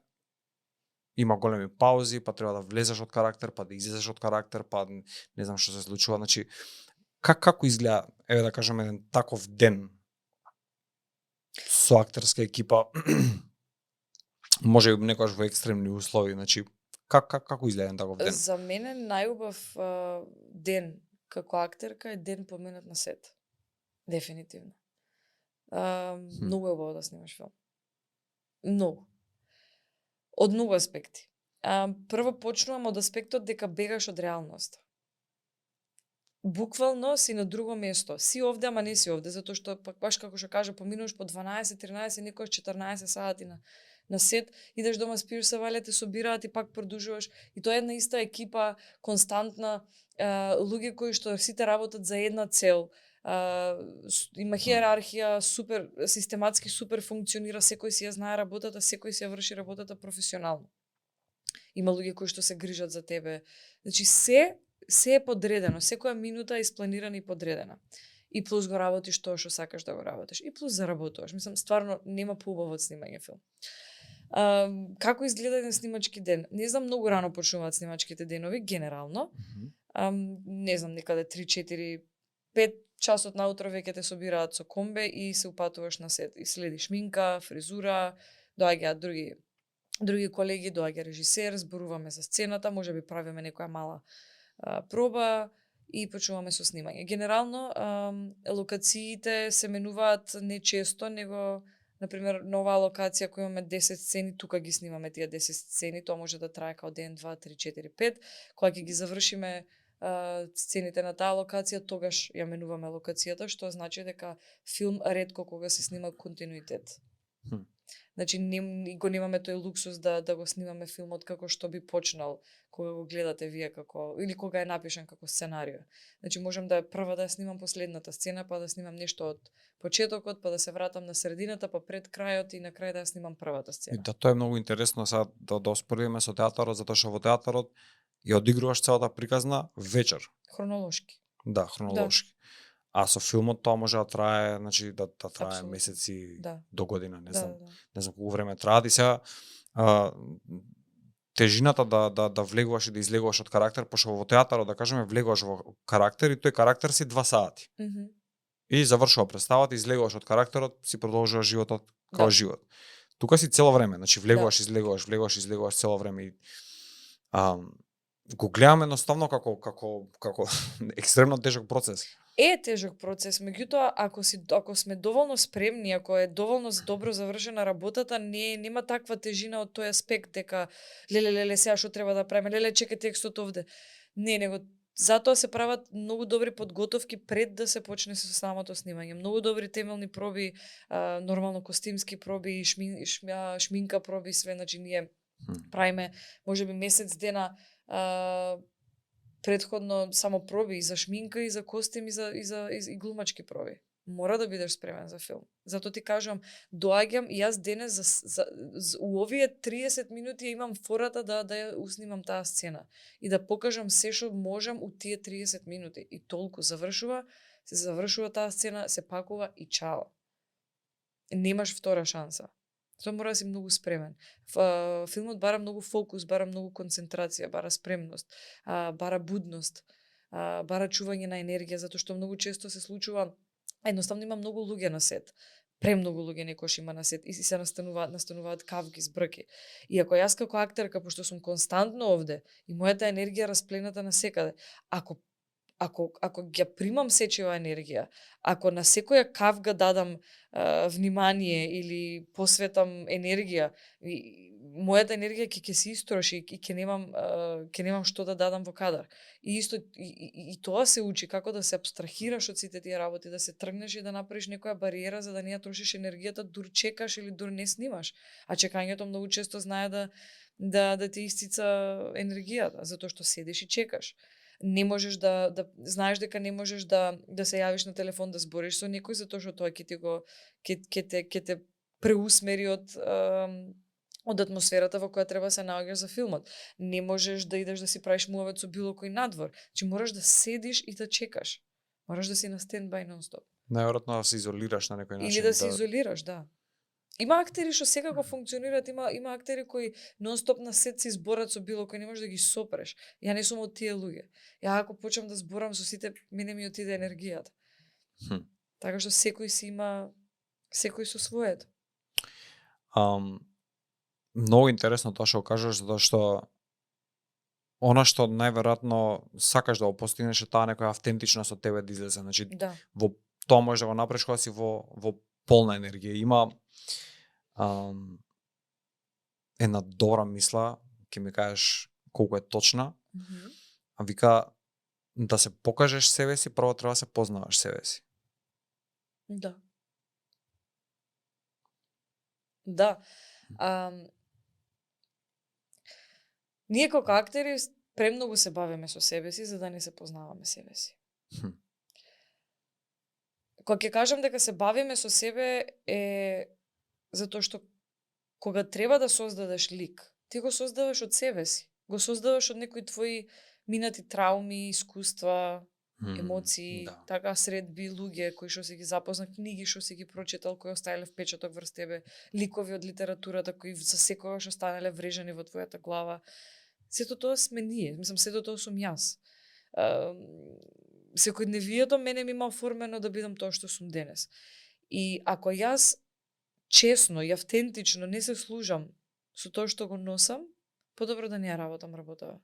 има големи паузи, па треба да влезеш од карактер, па да излезеш од карактер, па не знам што се случува, значи како изгледа, еве да кажеме, еден таков ден со актерска екипа, може би некогаш во екстремни услови, значи како изгледа еден таков ден? За мене најубав ден како актерка е ден поменат на сет. Дефинитивно. Многу е убаво да снимаш филм. Многу. Од многу аспекти. Прво почнувам од аспектот дека бегаш од реалноста. Буквално си на друго место. Си овде, ама не си овде, затоа што пак баш како што кажа, поминуваш по 12, 13, некојаш 14 сати на сет, идеш дома, спиеш се, валја те собираат и пак продолжуваш. И тоа е една иста екипа, константна, луѓе кои што сите работат за една цел. Има хиерархија, супер систематски, супер функционира, секој си ја знае работата, секој си ја врши работата професионално. Има луѓе кои што се грижат за тебе. Значи се е подредено, секоја минута е испланирана и подредена. И плюс го работиш тоа што сакаш да го работиш. И плюс заработуваш. Мислам, стварно нема поубаво од снимање филм. Како изгледа еден снимачки ден? Не знам, многу рано почнуваат снимачките денови, генерално. Не знам, некаде 3-4-5 часот наутро веќе те собираат со комбе и се упатуваш на сет. И следи шминка, фризура, доаѓаат други колеги, доаѓа режисер, зборуваме за сцената, можеби правиме некоја мала проба и почнуваме со снимање. Генерално, локациите се менуваат не често, него, например, на оваа локација која имаме 10 сцени, тука ги снимаме тие 10 сцени, тоа може да трае као ден, 2, 3, 4, 5. Кога ќе ги завршиме сцените на таа локација, тогаш ја менуваме локацијата, што значи дека филм ретко кога се снима континуитет. Значи го немаме тој луксус да го снимаме филмот како што би почнал кога го гледате вие како или кога е напишан како сценарио. Значи можам да прва да снимам последната сцена, па да снимам нешто од почетокот, па да се вратам на средината, па пред крајот и на крај да снимам првата сцена. И да, тоа е многу интересно сега да успоредиме со театарот, затоа што во театарот ја одигруваш целата приказна вечер. Хронолошки. Да, хронолошки. А со филмот тоа може да трае, значи да трае Апсолютно. месеци Да. до година, не знам. Да. Не знам колку време траат и сега тежината да влегуваш и да излегуваш од карактер, пошто во театарот да кажеме влегуваш во карактер и тој карактер си 2 сати. И завршува представата, излегуваш од карактерот, си продолжуваш животот како живот. Тука си цело време, значи влегуваш, излегуваш, влегуваш, излегуваш цело време и го гледам едноставно како екстремно тежок процес. Е тежок процес, меѓутоа ако сме доволно спремни, ако е доволно добро завршена работата, нема таква тежина од тој аспект дека леле сега што треба да правиме, леле чекај текстот овде. Него затоа се прават многу добри подготовки пред да се почне со самото снимање. Многу добри темелни проби, нормално костимски проби, шминка проби, све, значи ние правиме можеби месец дена предходно само проби и за шминка, и за костим, и глумачки проби. Мора да бидеш спремен за филм. Затоа ти кажувам, доаѓам и јас денес у овие 30 минути имам фората да ја уснимам таа сцена и да покажам се што можам у тие 30 минути. И толку се завршува таа сцена, се пакува и чао. Немаш втора шанса. Тоа мора да си многу спремен. Филмот бара многу фокус, бара многу концентрација, бара спремност, бара будност, бара чување на енергија, затоа што многу често се случува, едноставно има многу луѓе на сет. Премногу луѓе некош има на сет и се настануваат кавги, збрки. И ако јас како актерка, пошто сум константно овде и мојата енергија расплената насекаде, ако ја примам сечива енергија, ако на секоја кавга дадам внимание или посветам енергија, мојата енергија ќе се истроши и ќе немам што да дадам во кадар. И исто и тоа се учи како да се апстрахираш од сите тие работи, да се тргнеш и да направиш некоја бариера за да не ја трошиш енергијата, дур чекаш или дур не снимаш. А чекањето многу често знае да ти исцица енергијата, затоа што седиш и чекаш. Не можеш да знаеш дека не можеш да се јавиш на телефон да збориш со некој, затоа што тоа ќе те преусмери од атмосферата во која треба да се наоѓаш за филмот. Не можеш да идеш да си правиш муавет со било кој надвор. Значи мораш да седиш и да чекаш. Мораш да си на стендбај нон-стоп. Најверојатно да се изолираш на некој начин. Или да се изолираш, да. Има актери што секако функционираат, има актери кои нон-стоп на сет се зборат со било кој, не можеш да ги сопреш. Ја не сум од тие луѓе. Ја ако почнам да зборам со сите, мене ми отиде енергијата. Така што секој со своето. Многу интересно тоа што кажеш, затоа што она што најверојатно сакаш да го постигнеш е таа некоја автентичност од тебе да излезе. Значи, во тоа можеш да го направиш кога си во полна енергија. Има една добра мисла, ќе ми кажеш колку е точна, а вика да се покажеш себе си, прво треба да се познаваш себе си. Да. Да. Ние како актери премногу се бавиме со себе си за да не се познаваме себе си. Кога ќе кажам дека се бавиме со себе е затоа што кога треба да создадеш лик, ти го создаваш од себе си. Го создаваш од некои твои минати трауми, искуства, емоции, така средби, луѓе кои што си ги запознал, книги што си ги прочитал, кои оставиле впечаток врз тебе, ликови од литературата кои за секогаш останале врежани во твојата глава. Сето тоа сме ние, сето тоа сум јас. Секојдневието мене ми има оформено да бидам тоа што сум денес. И ако јас честно и автентично не се служам со тоа што го носам, подобро да не ја работам работава.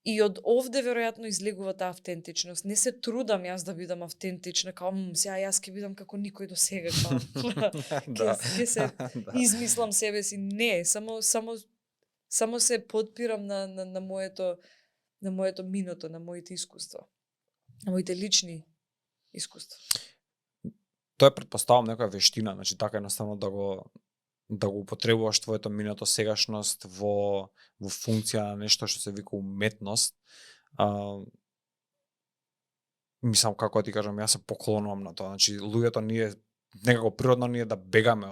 И од овде веројатно излегува таа автентичност. Не се трудам јас да бидам автентична, као сега јас ќе бидам како никој до сега, ќе се измислам себе си. Не, само се подпирам на на моето миното, на моите искуства, на моите лични искуства. Тоа е, претпоставам, некоја вештина, значи така едноставно да го употребуваш твоето минато сегашност во функција на нешто што се вика уметност. Мислам, како ти кажам, јас се поклонувам на тоа. Значи луѓето ние некако природно ние да бегаме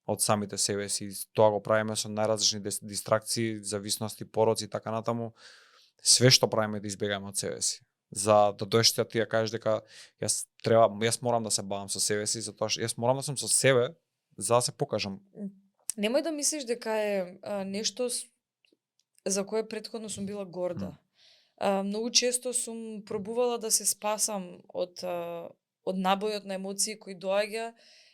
од самите себе си. Тоа го правиме со најразлични дистракции, зависности, пороци и така натаму. Све што правиме да избегаме од себе си. За да доеш ти ја кажеш дека јас морам да се бавам со себе си, затоа што јас морам да сум со себе за да се покажам. Немој да мислиш дека е нешто за кое претходно сум била горда. Многу често сум пробувала да се спасам од набојот на емоции кои доаѓа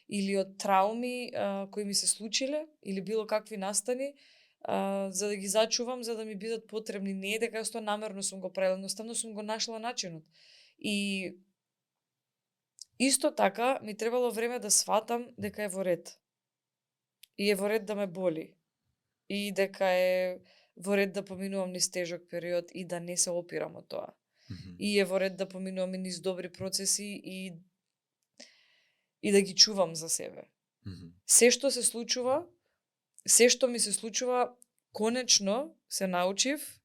или од трауми кои ми се случиле или било какви настани, за да ги зачувам, за да ми бидат потребни. Не е дека јас тоа намерно сум го правила, едноставно сум го нашла начинот. И исто така ми требало време да сватам дека е во ред. И е во ред да ме боли. И дека е во ред да поминувам низ тежок период и да не се опирам од тоа. И е во ред да поминувам и низ добри процеси и да ги чувам за себе. Се што се случува, се што ми се случува, конечно се научив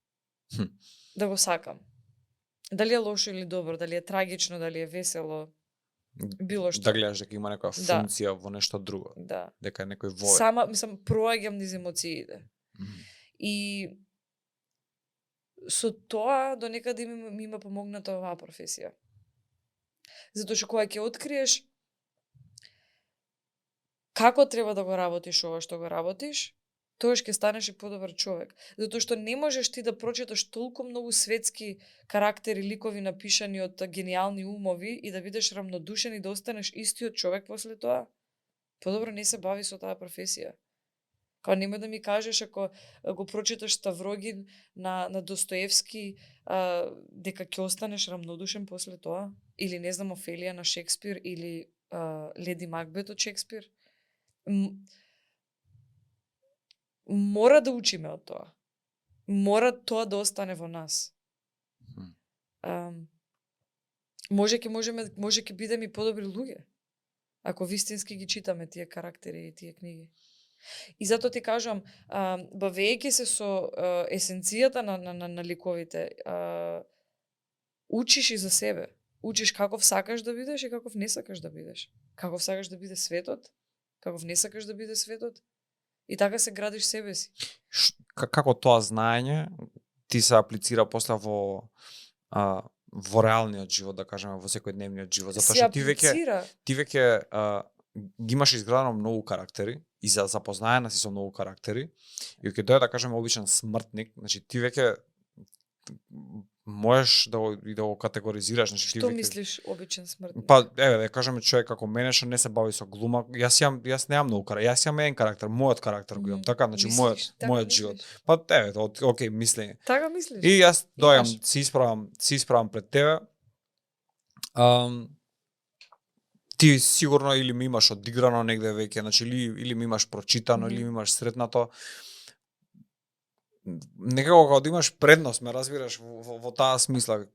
да го сакам. Дали е лошо или добро, дали е трагично, дали е весело, било што. Да гледаш дека има некоја функција во нешто друго. Да. Дека е некој вој. Сама, мислам, проаѓам низ емоциите. И со тоа до некаде ми има помогната оваа професија. Затоа што кога ќе откриеш како треба да го работиш ова што го работиш, тогаш ќе станеш и подобар човек. Затоа што не можеш ти да прочиташ толку многу светски карактери, ликови напишани од гениални умови и да бидеш рамнодушен и да останеш истиот човек после тоа. Подобро не се бави со таа професија. Као немој да ми кажеш ако го прочиташ Ставрогин на Достоевски дека ќе останеш рамнодушен после тоа, или не знам Офелија на Шекспир или Леди Макбет од Шекспир. Мора да учиме од тоа. Мора тоа да остане во нас. Може ќе бидеме и подобри луѓе ако вистински ги читаме тие карактери и тие книги. И затоа ти кажам, бавејќи се со есенцијата на ликовите, учиш и за себе. Учиш каков сакаш да бидеш и каков не сакаш да бидеш. Каков сакаш да биде светот, каков не сакаш да биде светот. И така се градиш себе си. Како тоа знаење ти се аплицира после во реалниот живот, да кажеме, во секојдневниот живот, затоа што ти веќе ги имаш изградено многу карактери и за запознаена си со многу карактери и ќе дојде, да кажеме, обичен смртник, значи ти веќе можеш да го категоризираш, значи што мислиш обичен смртник? Па еве да кажеме човек како мене што не се бави со глума, јас немам многу карактери, јас имам еден карактер, мојот карактер го имам, така, значи мојот живот. Па еве, окей, мислење. Така мислиш? И јас дојам, се исправам пред тебе. Ти сигурно или ми имаш одиграно негде веќе, значи или ми имаш прочитано, или ми имаш сретнато. Некако кога да имаш предност, ме разбираш во таа смисла,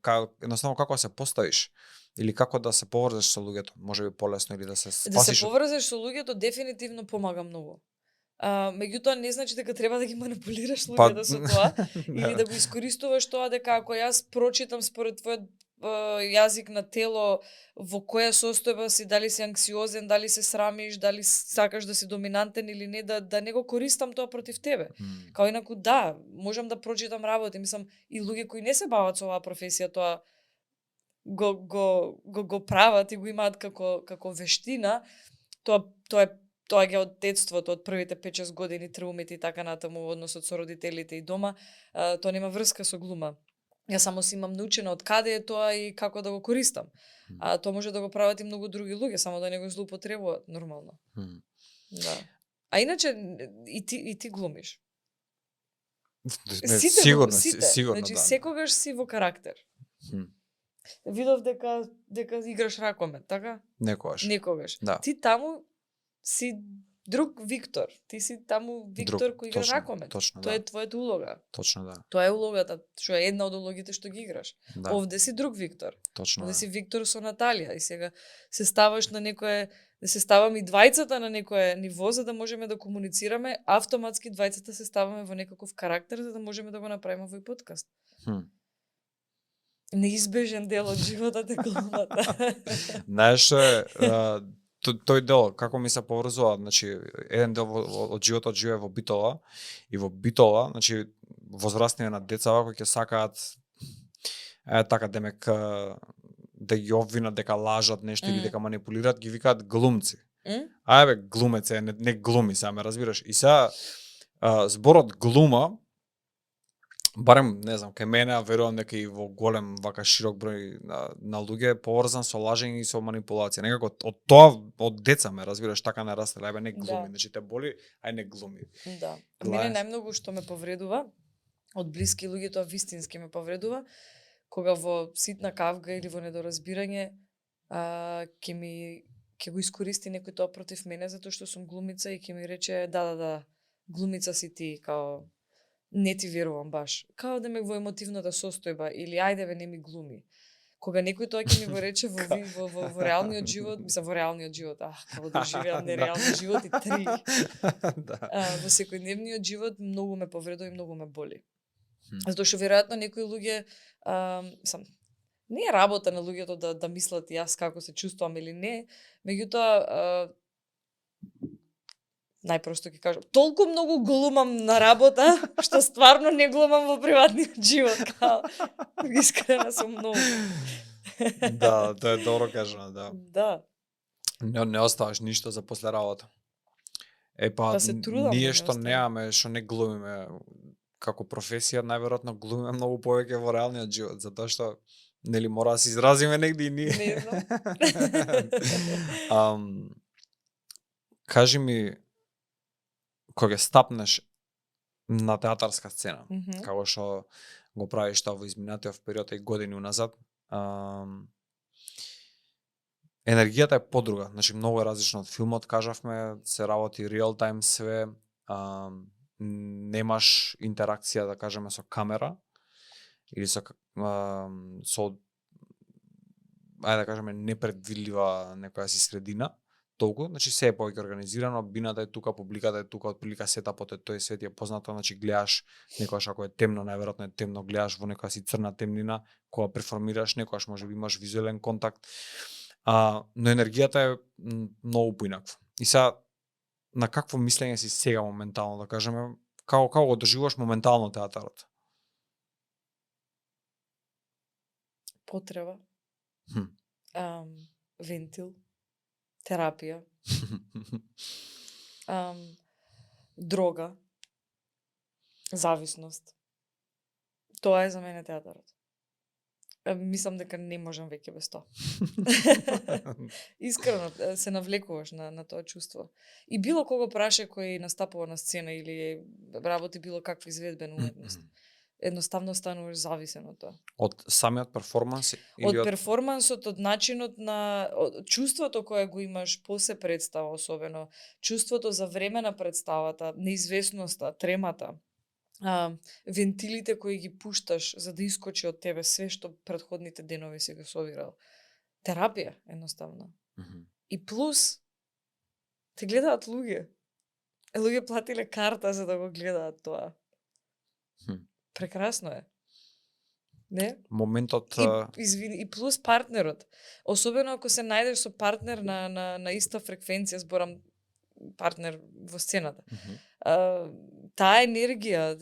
едноставно како се поставиш или како да се поврзеш со луѓето, можеби полесно или да се спасиш. Да се поврзеш со луѓето дефинитивно помага многу. Меѓутоа не значи дека треба да ги манипулираш луѓето со тоа или да го искористуваш тоа дека ако јас прочитам според твојот јазик на тело во која состојба си, дали си анксиозен, дали се срамиш, дали сакаш да си доминантен или не, да не го користам тоа против тебе. Као инаку да, можам да прочитам работи, мислам и луѓе кои не се бават со оваа професија тоа го прават и го имаат како вештина, тоа ги од детството, од првите 5-6 години траумите и така натаму во односот со родителите и дома, тоа нема врска со глума. Јас само си имам научено од каде е тоа и како да го користам. А тоа може да го прават и многу други луѓе, само да не го злоупотребуваат нормално. Да. А иначе и ти глумиш. Сигурно, значи, да. секогаш си во карактер. Видов дека играш ракомет, така? Некогаш. Да. Ти таму си Друг Виктор. Ти си таму Виктор кој игра ракомет. Точно, Тоа е твојата улога. Точно, да. Тоа е улогата, што е една од улогите што ги играш. Да. Овде си друг Виктор. Точно, Овде да. си Виктор со Наталија и сега се ставаш на некое, да се ставаме и двајцата на некое ниво за да можеме да комуницираме, автоматски двајцата се ставаме во некаков карактер за да можеме да го направиме овој подкаст. Неизбежен дел од животот е глумата. Знаеш, тој дел како ми се поврзува, значи еден дел од животот живее во Битола и во Битола, значи возрастни на децава кои ќе сакаат така демек да ги обвинат дека лажат нешто или дека манипулираат, ги викаат глумци. Ајбе, глумец е, не глуми, сега ме разбираш. И сега зборот глума, барем, не знам, кај мене, верувам дека и во голем, вака широк број на луѓе е поврзан со лажење и со манипулација. Некако од тоа, од деца ме разбираш, така не расте, ајбе, не глуми, значи те боли, ај не глуми. Да. Мене најмногу што ме повредува, од блиски луѓе, тоа вистински ме повредува, кога во ситна кавга или во недоразбирање ќе го искористи некој тоа против мене затоа што сум глумица и ќе ми рече да, глумица си ти, као не ти верувам баш. Као да ме во емотивната состојба или ајде бе не ми глуми. Кога некој тоа ќе ми го рече во реалниот живот, мислам во реалниот живот, како да живеам нереални живот и три. Да. Во секојдневниот живот многу ме повредува и многу ме боли. Затоа што веројатно некои луѓе не е работа на луѓето да мислат јас како се чувствувам или не, меѓутоа најпросто ќе кажам, толку многу глумам на работа, што стварно не глумам во приватниот живот, искрена сум многу. Да, тоа е добро кажано, да. Да. Не оставаш ништо за после работа. Да се трудам, ние што немаме, што не глумиме како професија, најверојатно глумиме многу повеќе во реалниот живот, затоа што нели мора да се изразиме негде и ние. Не знам. Кажи ми, кога стапнеш на театарска сцена, како што го правиш тоа во изминатиот период и години уназад, енергијата е подруга, значи многу е различно од филмот, кажавме, се работи реал тайм све, немаш интеракција, да кажеме, со камера или со ајде да кажеме непредвидлива некоја си средина, толку, значи се е повеќе организирано, бината е тука, публиката е тука, отприлика сетапот е тој, свет е познато, значи гледаш некогаш ако е темно, најверојатно е темно, гледаш во некоја си црна темнина, кога перформираш, некогаш можеби имаш визуелен контакт, но енергијата е многу поинаква. И сега, на какво мислење си сега моментално, да кажеме, како го доживуваш моментално театарот? Потреба. Вентил. Терапија. Дрога. Зависност. Тоа е за мене театарот. Мислам дека не можам веќе без тоа. Искрено се навлекуваш на тоа чувство. И било кого праше кој настапува на сцена или работи било каква изведбена уметност. Едноставно стануваш зависен од тоа. Од самиот перформанс или од перформансот, од начинот на чувството кое го имаш после представа, особено чувството за време на представата, неизвестноста, тремата, вентилите кои ги пушташ за да искочи од тебе све што претходните денови си го совирал. Терапија, едноставно. И плюс те гледаат луѓе. Луѓе платиле карта за да го гледаат тоа. Прекрасно е. Не? Моментот и плюс партнерот. Особено ако се најдеш со партнер на иста фреквенција, зборам партнер во сцената. Таа енергија,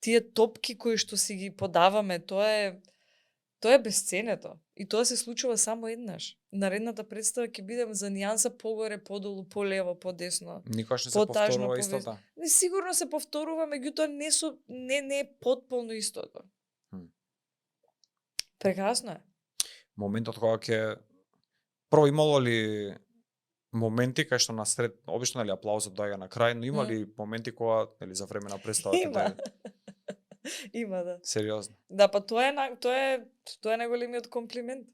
тие топки кои што си ги подаваме, тоа е бесценето. И тоа се случува само еднаш. Наредната представа ќе бидем за нијанса погоре, подолу, полево, подесно. Никош не се повторува истото. Не, сигурно се повторува, меѓутоа не е потполно истото. Прекрасно е. Моментот кога ќе прво имало ли моменти кај што насред обично нели аплаузот доаѓа на крај, но има ли моменти кога нели за време на представата има. Има, да. Сериозно. Да, па тоа е најголемиот комплимент.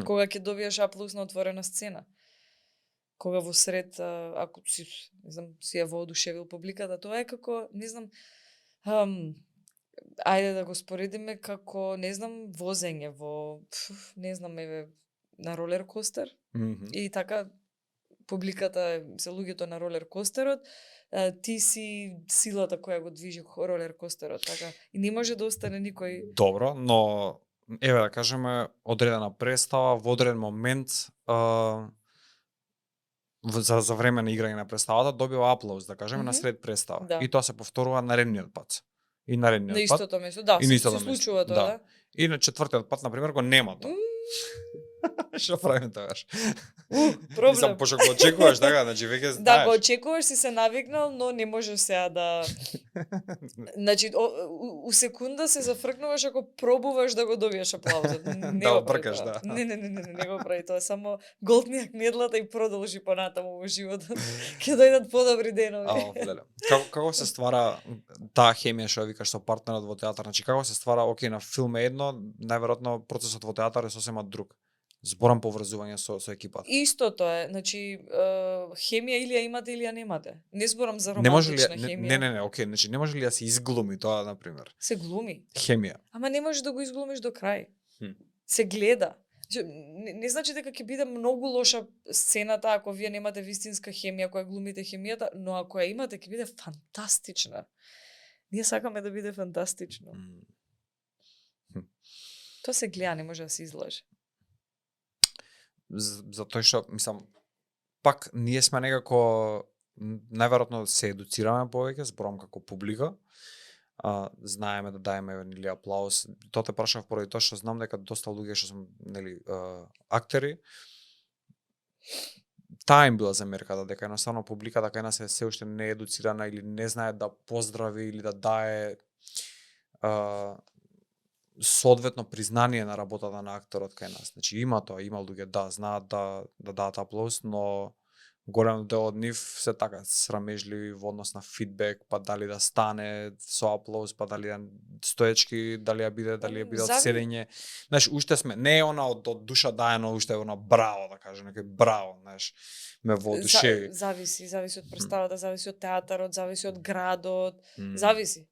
Кога ќе добиеш аплауз на отворена сцена. кога во сред, ако си, не знам, си ја воодушевил публиката, тоа е како, не знам, ајде да го споредиме како, не знам, возење во, не знам, еве, на ролер костер. И така, публиката се луѓето на ролер костерот, ти си силата која го движи ролер костерот, така. И не може да остане никој... Добро, но еве да кажеме одредена представа во одреден момент за време на играње на представата добива аплауз, да кажеме, на сред представа. Да. И тоа се повторува наредниот пат. И наредниот на пат. истото место, да, и се истото случува тоа, да. И на четвртиот пат, например, го нема тоа. Што правиме тогаш? Проблем. Мислам, пошто го очекуваш, така, значи веќе знаеш. Да, го очекуваш, си се навикнал, но не можеш сега да... Значи, у секунда се зафркнуваш ако пробуваш да го добиеш аплаузот. Не Да, го прави бркаш, тоа. да. Не го прави тоа. Само голтни кнедлата и продолжи понатаму во животот. Ќе дојдат подобри денови. Леле. Како се ствара таа хемија што викаш со партнерот во театар? Значи, како се ствара, окей, на филм е едно, најверојатно процесот во театар е сосема друг. Зборам поврзување со екипата. Истото е, значи хемија или ја имате или ја немате. Не зборам за романтична хемија. Не, окей, значи не може ли да се изглуми тоа на пример? Се глуми. Хемија. Ама не можеш да го изглумиш до крај. Се гледа. Не значи дека ќе биде многу лоша сцената ако вие немате вистинска хемија која глумите хемијата, но ако ја имате ќе биде фантастична. Ние сакаме да биде фантастично. Тоа се гледа, не може да се излаже. Затоа што, мислам, пак ние сме некако, најверојатно се едуцираме повеќе, зборам како публика, знаеме да даеме нели аплауз. Тоа те прашав поради тоа што знам дека доста луѓе што сум нели актери, таа им била замерката дека едноставно публиката кај нас е се уште не едуцирана или не знае да поздрави или да дае соодветно признание на работата на акторот кај нас. Значи има тоа, има луѓе знаат да дадат аплауз, но голем дел од нив се така срамежливи во однос на фидбек, па дали да стане со аплауз, па дали стоечки, дали ја биде од седење. Знаеш, уште сме, не е она од душа даено, уште е она браво, да кажем, некој браво, знаеш, ме воодушеви. Зависи од представата, зависи од театарот, зависи од градот, зависи.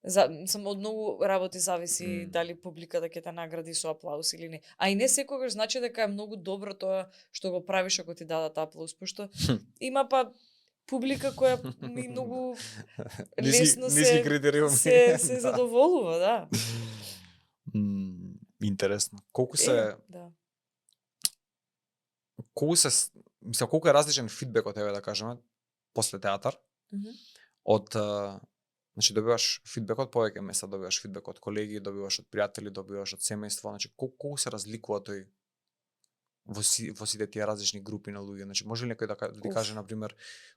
Сам од многу работи зависи дали публиката ќе те награди со аплауз или не. А и не секогаш значи дека е многу добро тоа што го правиш ако ти дадат аплауз, пошто има па публика која ми многу лесно се задоволува, да. Интересно. Колку колку е различен фидбекот, еве да кажеме, после театар? Од значи добиваш фидбек од повеќе места, добиваш фидбек од колеги, добиваш од пријатели, добиваш од семејство, значи колку се разликува тој во сите тие различни групи на луѓе. Значи може ли некој да ти каже на пример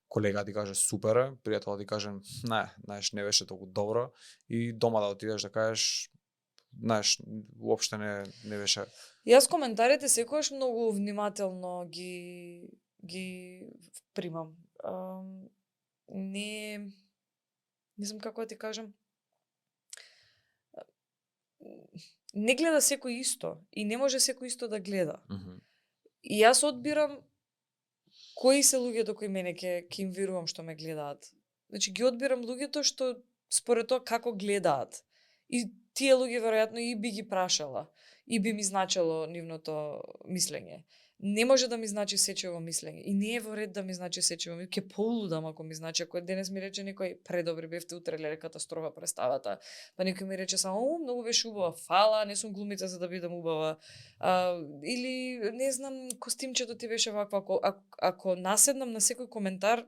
колега ти каже супер, пријател ти каже знаеш не беше толку добро и дома да отидеш да кажеш знаеш уопште не беше. Јас коментарите секогаш многу внимателно ги примам. Не знам како да ти кажам. Не гледа секој исто и не може секој исто да гледа. И јас одбирам кои се луѓето кои мене ќе им верувам што ме гледаат. Значи ги одбирам луѓето што според тоа како гледаат. И тие луѓе веројатно и би ги прашала и би ми значело нивното мислење. Не може да ми значи сечево мислење и не е во ред да ми значи сечево мислење. Ке полудам ако ми значи, ако денес ми рече некој предобри бевте, утре леле катастрофа представата. Па некој ми рече само многу беше убава, фала, не сум глумица за да бидам убава. Или не знам, костимчето ти беше вакво. Ако наседнам на секој коментар,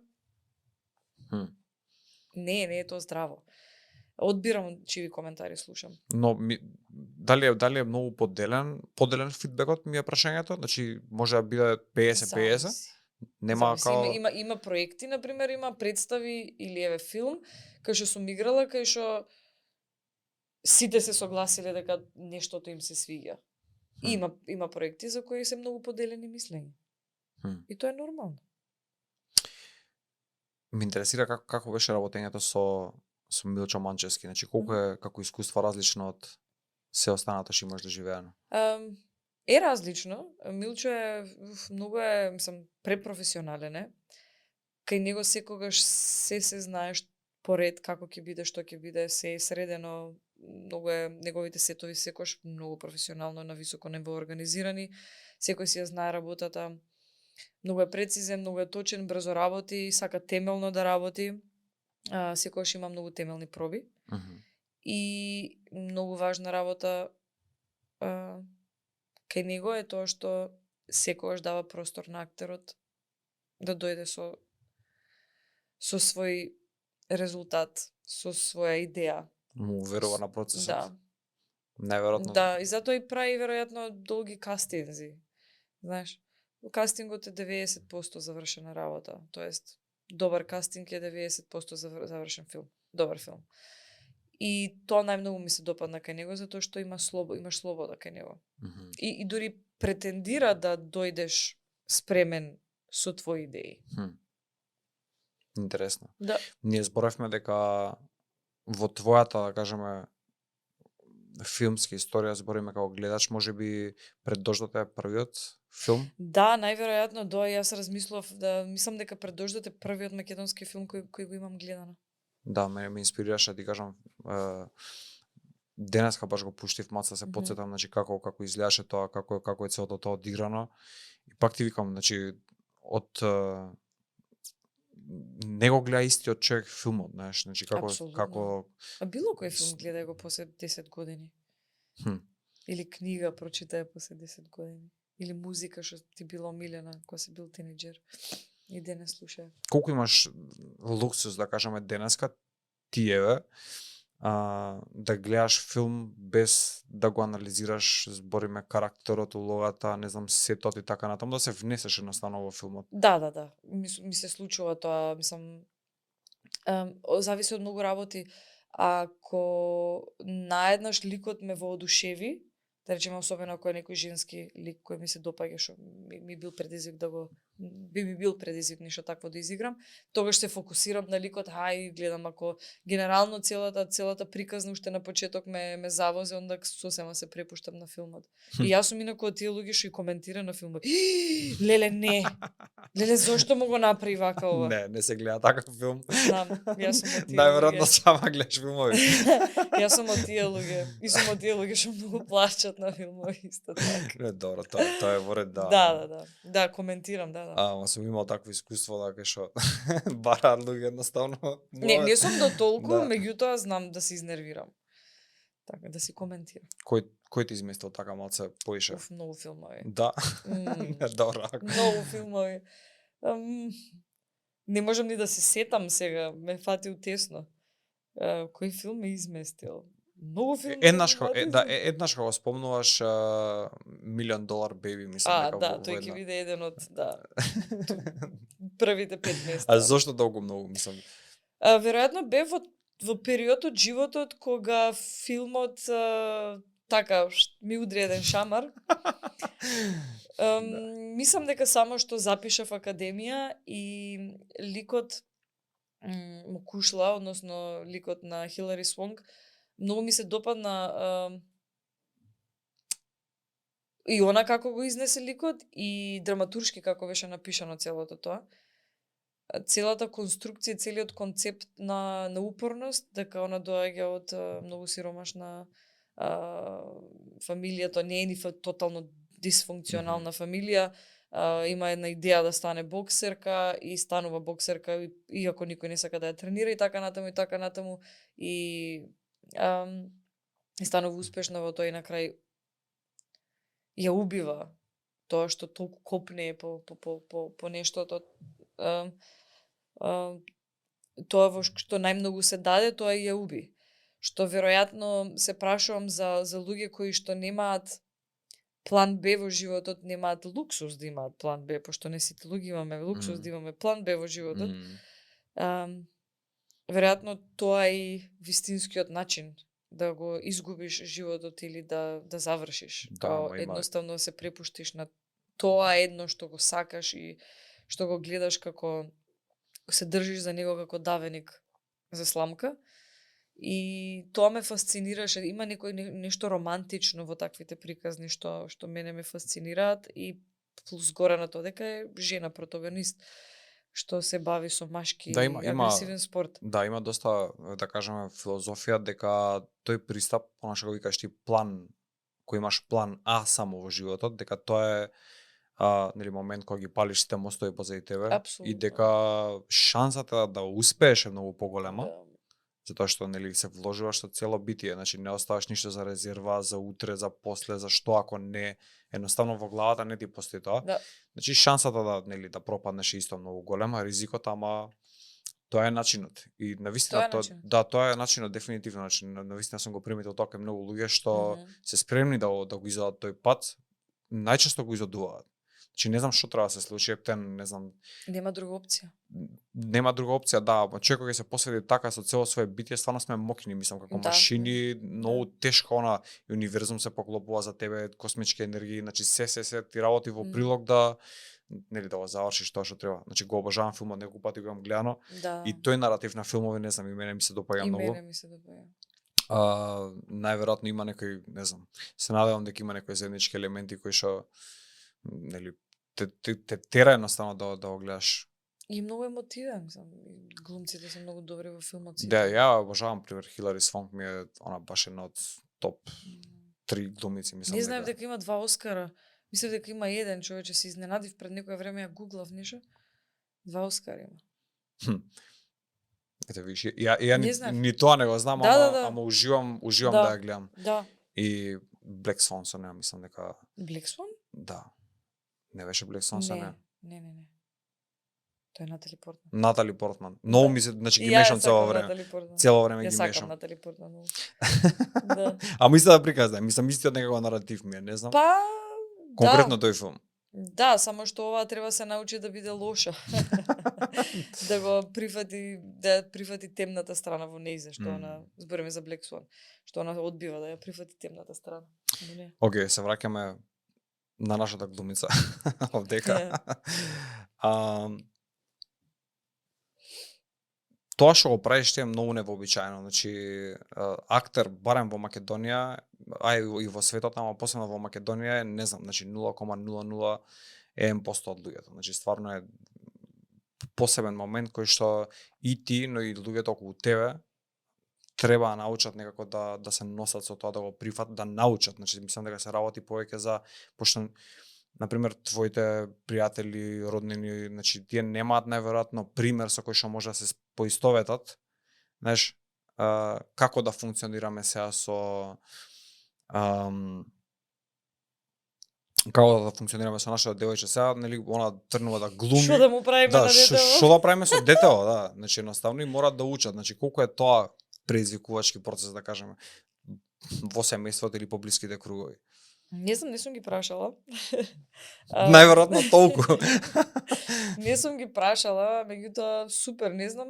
не е тоа здраво. Одбирам чиви коментари слушам. Но дали е многу поделен фидбекот ми е прашањето? Значи може да биде 50-50? Нема као има проекти, на пример, има представи или еве филм кај што сум играла, кај што сите се согласиле дека нештото им се свиѓа. Има проекти за кои се многу поделени мислења. И тоа е нормално. Ме интересира како беше работењето со Милчо Манчевски, значи колку е како искуство различно од се останато што имаш доживеано? Е различно. Милчо е многу е, мислам, препрофесионален е. Кај него секогаш се знаеш поред како ќе биде, што ќе биде, се е средено, многу е, неговите сетови секогаш многу професионално на високо ниво организирани, секој си ја знае работата, многу е прецизен, многу е точен, брзо работи, сака темелно да работи, секогаш има многу темелни проби и многу важна работа кај него е тоа што секогаш дава простор на актерот да дојде со свој резултат, со своја идеја. Му верува на процесот. Да. Неверојатно. Да, и затоа и прави веројатно долги кастинзи. Знаеш, кастингот е 90% завршена работа, тоест добар кастинг е 90% завршен филм, добар филм. И тоа најмногу ми се допадна кај него затоа што имаш слобода кај него. И дури претендира да дојдеш спремен со твои идеи. Интересно. Да. Ние зборевме дека во твојата, да кажеме, филмска историја, збориме како гледач, можеби Пред дождот е првиот филм? Да, најверојатно јас размислував да мислам дека Пред дождот е првиот македонски филм кој го имам гледано. Да, ме инспирираше, ти кажам, денеска баш го пуштив маца, се потсетам, значи како изгледаше тоа, како е целото тоа одиграно. И пак ти викам, значи од не го гледа истиот човек филмот, знаеш, значи како А било кој филм гледа го после 10 години? Или книга прочитае после 10 години? Или музика што ти била омилена кога си бил тинеџер и денес слуша? Колку имаш луксус, да кажеме, денеска тиеве, да гледаш филм без да го анализираш, збориме, карактерот, улогата, не знам, сетот и така натаму, да се внесеш едноставно во филмот. Да. Ми се случува тоа, мислам, зависи од многу работи. Ако наеднаш ликот ме воодушеви, да речеме особено ако е некој женски лик кој ми се допаѓа, што ми бил предизвик да го би ми бил предизвик нешто такво да изиграм, тогаш се фокусирам на ликот, хај гледам, ако генерално целата приказна уште на почеток ме завози, онда сосема се препуштам на филмот. И јас сум инаку од тие луѓе што и коментира на филмот. Леле не. Леле зошто му го направи вака ова? Не се гледа таков филм. Знам, јас сум од тие Најверојатно луѓе. сама гледаш филмови. Јас сум од тие луѓе. И сум од тие луѓе што многу плачат на филмови исто така. Не, добро, тоа е во ред, да. Да. Да, коментирам, да. Ама сум имал такво искуство дека што бараат луѓе едноставно. Не сум до толку, Да. меѓутоа знам да се изнервирам. Така, да си коментирам. Кој ти изместил така малце поише? Многу филмови. Да. Добро. Многу филмови. Не можам ни да се сетам сега, ме фати утесно. Кој филм ме изместил? Многу филмови. Еднаш кога спомнуваш $1 Million Baby, мислам дека да, тој ќе биде еден од првите 5 места. А зошто многу, мислам? Веројатно бев во период од животот кога филмот така ми удри еден шамар. Мислам дека само што запишав академија и ликот Мукушла, односно ликот на Хилари Свонг, многу ми се допадна и она како го изнесе ликот и драматуршки како беше напишано целото тоа. Целата конструкција, целиот концепт на упорност, дека она доаѓа од многу сиромашна фамилија, тоа не е ни тотално дисфункционална фамилија, има една идеја да стане боксерка и станува боксерка иако никој не сака да ја тренира и така натаму и станува успешна во тоа и на крај ја убива тоа што толку копне по нештото. Тоа во што најмногу се даде, тоа и ја уби. Што веројатно се прашувам за луѓе кои што немаат план Б во животот, немаат луксус да имаат план Б, пошто не сите луѓе имаме луксус да имаме план Б во животот. Веројатно тоа е и вистинскиот начин да го изгубиш животот или да завршиш. Едноставно се препуштиш на тоа едно што го сакаш и што го гледаш како се држиш за него како давеник за сламка И тоа ме фасцинираше. Има нешто романтично во таквите приказни што мене ме фасцинираат и плюс горе на тоа дека е жена протагонист што се бави со машки агресивен спорт. Да, има доста, да кажеме, филозофија дека тој пристап, она што го викаш ти план, кој имаш план А само во животот, дека тоа е нели момент кога ги палиш сите мостови позади тебе. Апсолутно. И дека шансата да успееш е многу поголема. Да. Затоа што нели се вложуваш со цело битие, значи не оставаш ништо за резерва, за утре, за после, за што ако не едноставно во главата не ти постои тоа. Да. Значи шансата да пропаднеш е исто многу голема, ризикот, ама тоа е начинот. И навистина тоа е начинот дефинитивно, значи навистина сум го приметил тоа кај многу луѓе што се спремни да го изодат тој пат, најчесто го изодуваат. Значи не знам што треба да се случи, не знам. Нема друга опција. Нема друга опција, да, човек кога се посвети така со цело свое битие, стварно сме мокни, мислам, како машини, многу тешко и универзум се поклопува за тебе, космички енергии, значи се ти работи во прилог да нели да го завршиш тоа што треба. Значи го обожавам филмот, неколку пати го имам гледано. Да. И тој наратив на филмови, не знам, и мене ми се допаѓа многу. И мене ми се допаѓа. Најверојатно има некој, не знам, се надевам дека има некои заеднички елементи кои што нели те тера едноставно да го гледаш. И многу емотивен, глумците се многу добри во филмот. Да, ја обожавам пример Хилари Свонк, ми е она баш една од топ 3 глумици, мислам. Не знаев дека има 2 Оскара. Мислев дека има еден, човече, се изненадив пред некое време, ја гуглав нешто. 2 Оскари има. Ете виж, ја ни тоа не го знам, ама уживам да ја гледам. Да. И Black Swan со неа, мислам дека Black Swan? Да. Не беше Black Swan со неа? Не. Тоа е Натали Портман. Натали Портман. Многу ми се, значи ги мешам цело време. Цело време ги мешам. Ја сакам Натали Портман. Да. Ама мисля да приказна, мислам истиот некаков наратив ми е, не знам. Па, конкретно тој филм. Да, само што ова треба се научи да биде лоша. Да го прифати темната страна во нејзе, што она, збориме за Black Swan, што она одбива да ја прифати темната страна. Океј, се враќаме на нашата глумица овдека. Тоа што го правиш ти е многу невообичаено. Значи, актер, барем во Македонија, и во светот, ама посебно во Македонија, не знам, значи 0,001% од луѓето. Значи, стварно е посебен момент кој што и ти, но и луѓето околу тебе треба да научат некако да се носат со тоа, да го прифатат, да научат. Значи, мислам дека се работи повеќе за, пошто например, твоите пријатели, роднини, значи тие немаат најверојатно пример со кој што може да се поистоветат, знаеш, како да функционираме сега со како да функционираме со нашата девојче сега, нели, она тргнува да глуми. Што да му правиме на детево? Што да правиме со детево, да. Значи едноставно и мораат да учат. Значи колку е тоа предизвикувачки процес, да кажеме, во семејството или по блиските кругови. Не знам, не сум ги прашала. Најверојатно толку. Не сум ги прашала, меѓутоа супер, не знам.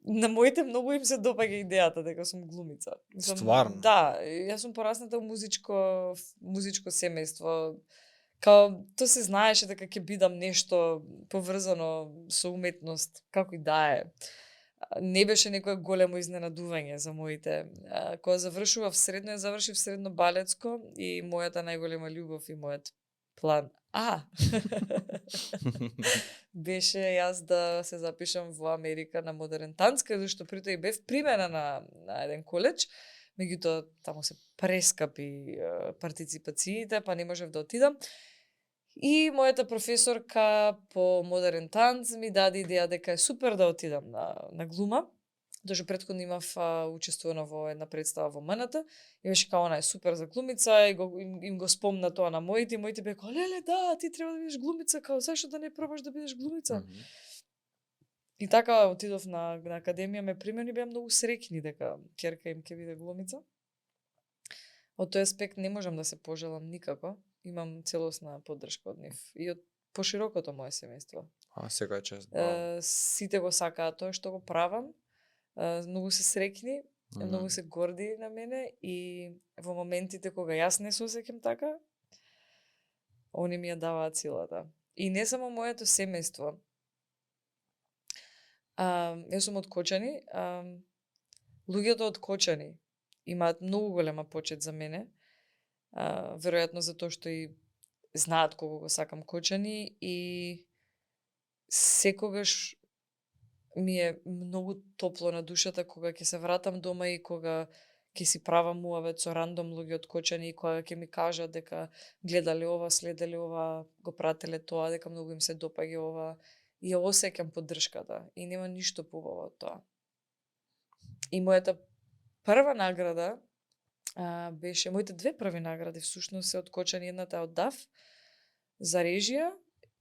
На моите многу им се допаѓа идејата дека сум глумица. Стварно? Да, јас сум порасната во музичко семејство. Као тоа се знаеше дека ќе бидам нешто поврзано со уметност, како и да е. Не беше некое големо изненадување за моите. Кога завршував средно, ја завршив средно балетско и мојата најголема љубов и мојот план беше јас да се запишам во Америка на модерен танц, каде што притоа и бев примена на еден коледж, меѓутоа таму се прескапи партиципациите, па не можев да отидам. И мојата професорка по модерен танц ми даде идеја дека е супер да отидам на глума. Дошто претходно имав учествувано во една представа во МНТ и беше као она е супер за глумица и им го спомна тоа на моите беа леле да, ти треба да бидеш глумица, као зашто да не пробаш да бидеш глумица. И така отидов на академија, ме примени, беа многу среќни дека ќерка им ќе биде глумица. Од тој аспект не можам да се пожелам никако. Имам целосна поддршка од нив и од поширокото мое семејство. Секоја чест. Сите го сакаат тоа што го правам. Многу се среќни, многу се горди на мене и во моментите кога јас не се осеќам така, они ми ја даваат силата. И не само моето семејство. Јас сум од Кочани, Луѓето од Кочани имаат многу голема почит за мене. Веројатно затоа што и знаат колку го сакам Кочани и секогаш ми е многу топло на душата кога ќе се вратам дома и кога ќе си правам муавет со рандом луѓе од Кочани и кога ќе ми кажат дека гледале ова, следеле ова, го прателе тоа, дека многу им се допаѓа ова и ја осеќам поддршката и нема ништо побаво од тоа. И мојата прва награда беше, моите две први награди всушност се од Кочани, едната е од ДАФ за режија,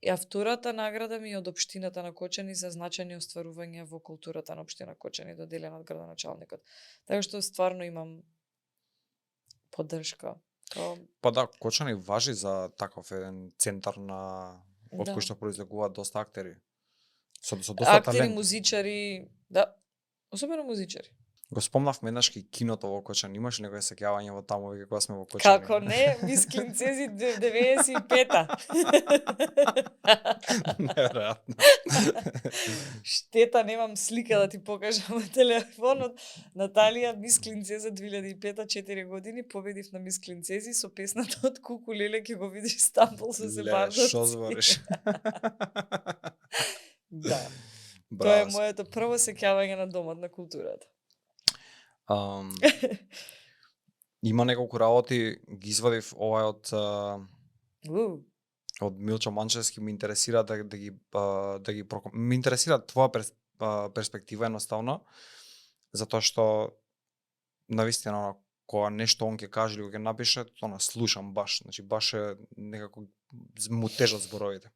а втората награда ми е од општината на Кочани за значајни остварувања во културата на општина Кочани, доделена од градоначалникот. Така што стварно имам поддршка. Па да, Кочани важи за таков еден центар на од кој што произлегуваат доста актери. Со доста актери, талент. музичари, да, особено музичари. Го спомнавме еднаш и киното во Кочани. Имаш некој сеќавање во таму кога сме во Кочани? Како не, Мис Клинцези 95-та. Неверојатно. Штета, немам слика да ти покажам на телефонот. Наталија, Мис Клинцеза 2005-та, 4 години, победив на Мис Клинцези со песната од Кукулеле, ќе го видиш Стамбул со се бардовци. Шо збориш? Да. Тоа е моето прво сеќавање на Домот на културата. Има неколку работи, ги извадив овај од Милчо Манчевски, ме интересира да ги ме интересира твоја перспектива едноставно, затоа што навистина кога нешто он ќе каже или ќе напише, тоа слушам баш, значи баш е некако му тежат зборовите.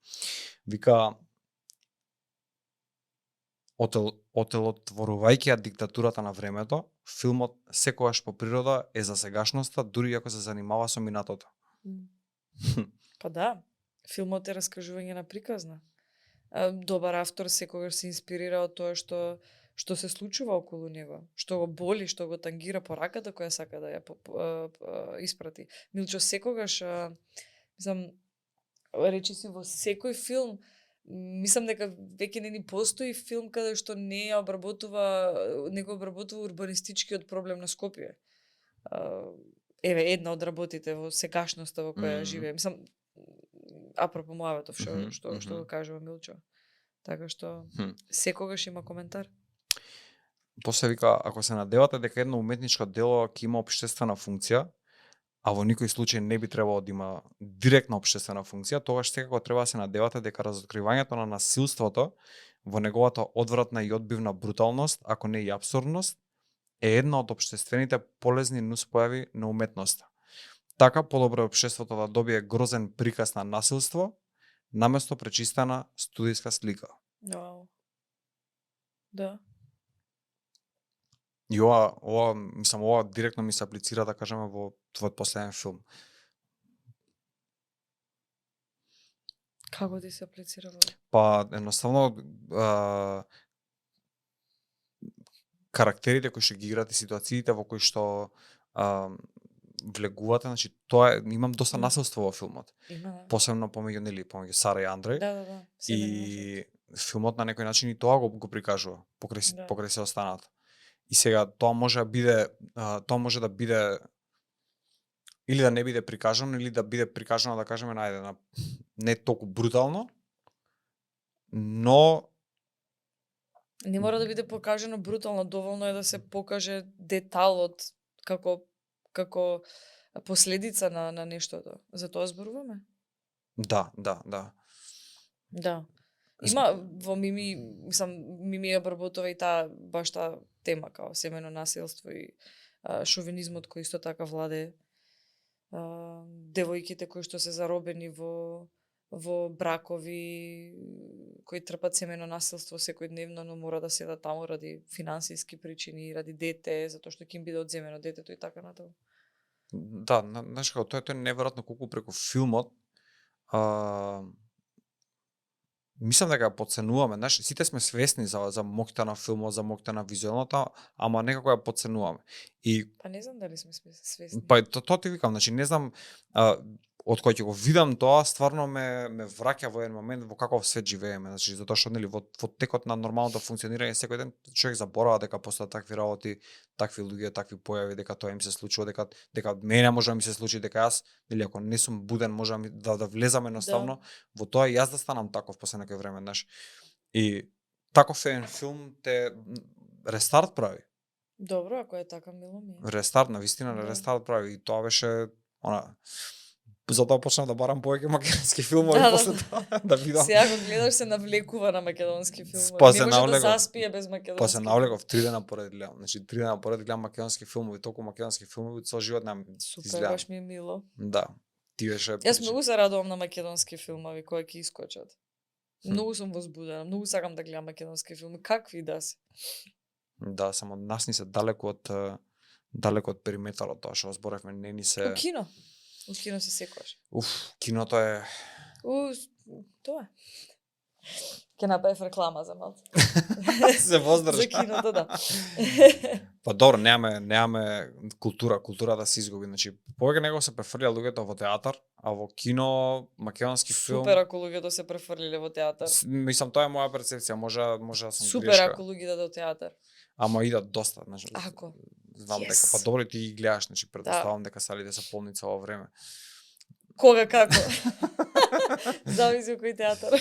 Вика, отелотворувајќи ја диктатурата на времето, филмот секогаш по природа е за сегашноста, дури ако се занимава со минатото. Па да, филмот е раскажување на приказна. Добар автор секогаш се инспирира од тоа што се случува околу него, што го боли, што го тангира пораката која сака да ја испрати. Милчо секогаш, речи си во секој филм, мислам дека веќе не ни постои филм каде што не го обработува урбанистичкиот проблем на Скопје. Еве една од работите во сегашноста во која живее. Мислам, апропо муаветов што го кажува Милчо. Така што секогаш има коментар. После вика, ако се надевате дека едно уметничко дело ќе има општествена функција, а во никој случај не би требало да има директна општествена функција, тогаш секако треба да се надевате дека разоткривањето на насилството во неговата одвратна и одбивна бруталност, ако не и апсурдност, е една од општествените полезни нуспојави на уметноста. Така подобро е општеството да добие грозен приказ на насилство, наместо пречистена студиска слика. Да. И ова директно ми се аплицира, да кажеме, во твојот последен филм. Како ти се аплицира? Па, едноставно, карактерите кои што ги играте, ситуациите во кои што влегувате, значи тоа имам доста насилство во филмот. Посебно помеѓу Сара и Андреј. Да. И филмот на некој начин и тоа го прикажува покрај се останат. И сега тоа може да биде или да не биде прикажано, или да биде прикажано, да кажеме, на не толку брутално, но не мора да биде покажано брутално, доволно е да се покаже деталот како последица на нештото. За тоа зборуваме? Да. Да. Има во Мими ја обработува и баш таа тема као семено насилство и шовинизмот кој исто така владее. Девојките кои што се заробени во бракови кои трпат семено насилство секојдневно, но мора да седат таму ради финансиски причини, ради дете, затоа што ќе им биде одземено детето и така натаму. Да, знаеш како, тоа е неверојатно колку преку филмот мислам дека ја подценуваме, знаеш, сите сме свесни за моќта на филмот, за моќта на визуелната, ама некако ја подценуваме. И па не знам дали сме свесни. Па тоа ти викам, значи не знам, од кој ќе го видам тоа, стварно ме враќа во еден момент во каков свет живееме, значи затоа што нели во текот на нормалното функционирање секој ден човек заборава дека постојат такви работи, такви луѓе, такви појави, дека тоа им се случува, дека мене може да ми се случи, дека јас нели ако не сум буден може да влезам едноставно во тоа и јас да станам таков после некој време, знаеш. И таков еден филм те рестарт прави. Добро, ако е така, мило ми е. Рестарт, навистина рестарт прави и тоа беше затоа почнав да барам повеќе македонски филмови после тоа, да видам. Сега го гледаш се навлекува на македонски филмови. Па не може да заспие без македонски. Па се навлеков 3 дена поред гледам. Значи 3 дена поред гледам македонски филмови, толку македонски филмови цел живот немам изгледам. Супер, баш ми е мило. Да. Ти беше. Јас многу се радувам на македонски филмови кои ќе искочат. Многу сум возбудена, многу сакам да гледам македонски филми, какви да се. Да, само нас ни се далеку од периметарот, тоа што зборевме, не ни се. У кино се секогаш. Киното е. Тоа е. Ќе направив реклама за малку. Се воздржа. За киното, да. Па добро, немаме култура да се изгуби, значи повеќе него се префрлија луѓето во театар, а во кино, македонски филм. Супер ако луѓето се префрлиле во театар. Мислам тоа е моја перцепција, може да сум Супер грешка. ако луѓето до театар. Ама идат доста, значи. Ако. Знам дека па добро ти ги гледаш, значи претпоставам дека салите се полни цело време. Кога како? Зависи кој театар.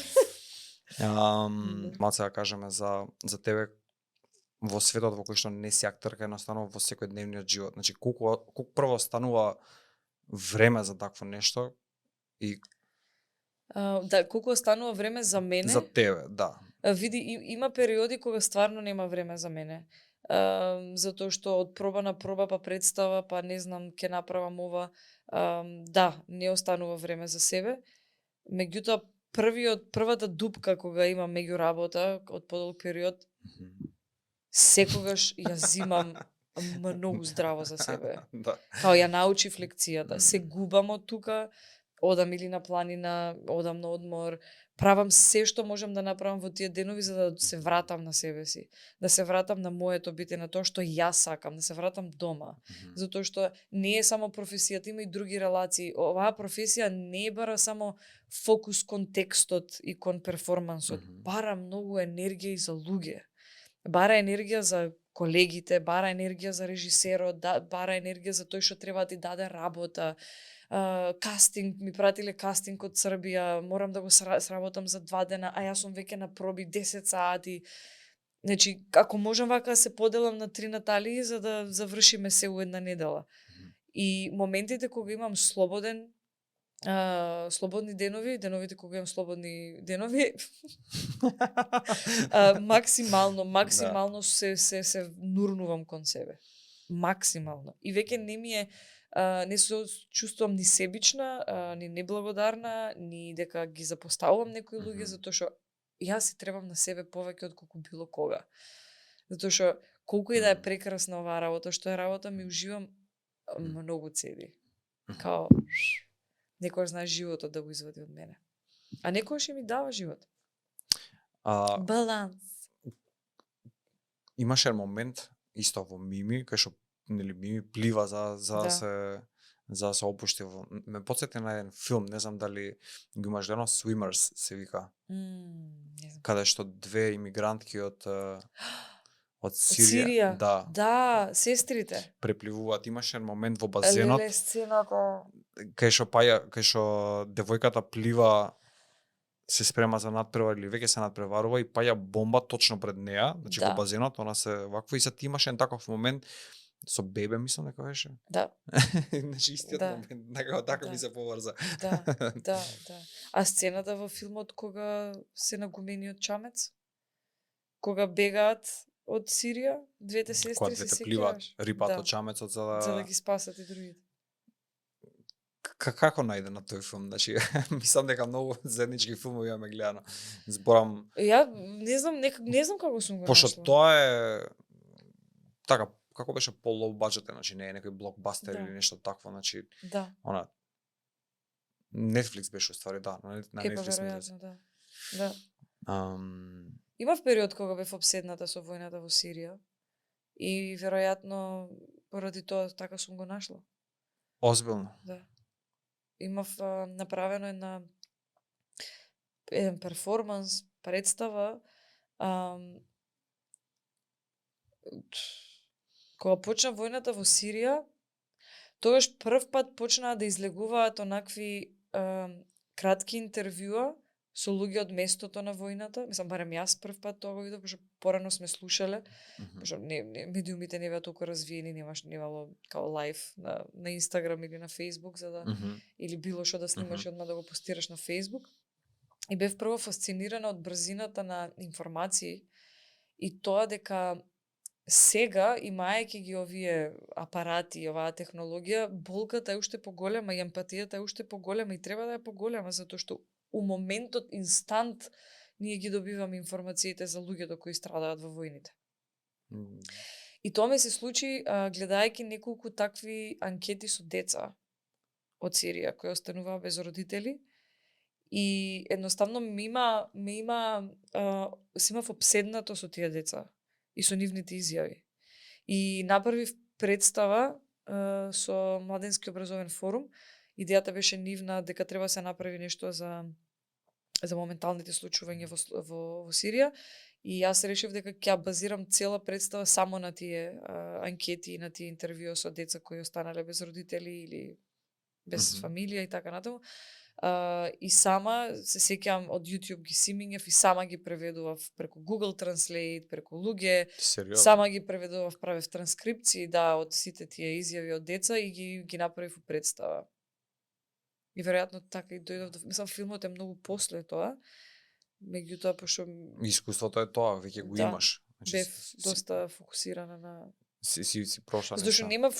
Малце да кажеме за тебе во светот во кој што не си актерка, едноставно во секојдневниот живот. Значи колку прво станува време за такво нешто и да, колку останува време за мене? За тебе, да. Види, има периоди кога стварно нема време за мене. Затоа што од проба на проба, па представа, па не знам, ќе направам ова. Да, не останува време за себе. Меѓутоа, првата дупка кога имам меѓу работа, од подолг период, секогаш ја зимам многу здраво за себе. Да. Као ја научив лекцијата. Се губам од тука, одам или на планина, одам на одмор, правам се што можам да направам во тие денови за да се вратам на себе си, да се вратам на моето бите, на тоа што јас сакам, да се вратам дома. Затоа што не е само професијата, има и други релации. Оваа професија не е бара само фокус кон текстот и кон перформансот, бара многу енергија и за луѓе. Бара енергија за колегите, бара енергија за режисерот, бара енергија за тој што треба да ти даде работа. Кастинг, ми пратиле кастинг од Србија, морам да го сработам за 2 дена, а јас сум веќе на проби 10 сати. Значи, ако можам вака да се поделам на 3 Наталии за да завршиме се у една недела. И моментите кога имам слободни деновите кога имам слободни денови, максимално се нурнувам кон себе. Максимално. И веќе не се чувствувам ни себична, ни неблагодарна, ни дека ги запоставувам некои луѓе, затоа што јас си требам на себе повеќе од колку било кога. Затоа што колку и да е прекрасна оваа работа, што е работа, ми уживам многу цели. Као некојаш знаеш животот да го извади од мене. А некојаш ми дава живот. Баланс. Имаше момент исто во Мими, кај што нели Мими плива за да се опушти во. Ме потсети на еден филм, не знам дали го имаш гледано, Swimmers се вика. Каде што две имигрантки од Сирија. Да, сестрите. Препливуваат. Имаше момент во базенот. Кај што девојката плива, се спрема за надпревар или веќе се надпреварува и паја бомба точно пред неа, значи во базенот, она се вакво и се ти имаше таков момент со бебе, мислам дека беше. Да. Значи истиот момент, така ми се поврза. Да. А сцената во филмот кога се нагумениот чамец, кога бегаат од Сирија, двете сестри кога се двете пливаат, рипат од чамецот за да ги спасат и другите. Како најде на тој филм? Значи, мислам дека многу заеднички филмови имаме гледано. Зборам. Ја не знам како сум го нашла. Пошто тоа е така, како беше по-лоу баџетен, значи не е некој блокбастер или нешто такво, значи. Да. Она Netflix беше уствари, да, на Netflix. Веројатно, да. Имав период кога бев обседната со војната во Сирија и веројатно поради тоа така сум го нашла. Озбилно. Да. имав направено еден перформанс, представа, кога почна војната во Сирија, тогаш прв пат почнаа да излегуваат онакви кратки интервјуа со луѓе од местото на војната. Мислам, барем јас прв пат тоа го видов, пошто порано сме слушале, пошто медиумите не беа толку развиени, немало као лайв на Инстаграм или на Фейсбук, за да или било што да снимаш и одма да го постираш на Фейсбук. И бев прво фасцинирана од брзината на информации и тоа дека сега, имајќи ги овие апарати и оваа технологија, болката е уште поголема и емпатијата е уште поголема и треба да е поголема, затоа што у моментот, инстант, ние ги добиваме информациите за луѓето кои страдаат во војните. И тоа ми се случи гледајќи неколку такви анкети со деца од Сирија кои остануваа без родители и едноставно се имав обседнато со тие деца и со нивните изјави. И направив представа со Младенски образовен форум. Идејата беше нивна дека треба да се направи нешто за моменталните случувања во Сирија. И јас решив дека ќе базирам цела представа само на тие анкети и на тие интервјуи со деца кои останале без родители или без фамилија и така натаму. И сама се сеќавам од YouTube ги симињев и сама ги преведував преку Google Translate, преку луѓе. Сериозно? Сама ги преведував, правев транскрипции, од сите тие изјави од деца и ги направив у представа. И веројатно така и дојдов, мислам, филмот е многу после тоа. Меѓутоа, пошто искуството е тоа, веќе го имаш. Значи, бев доста фокусирана на си прошла нешто. Зашто нема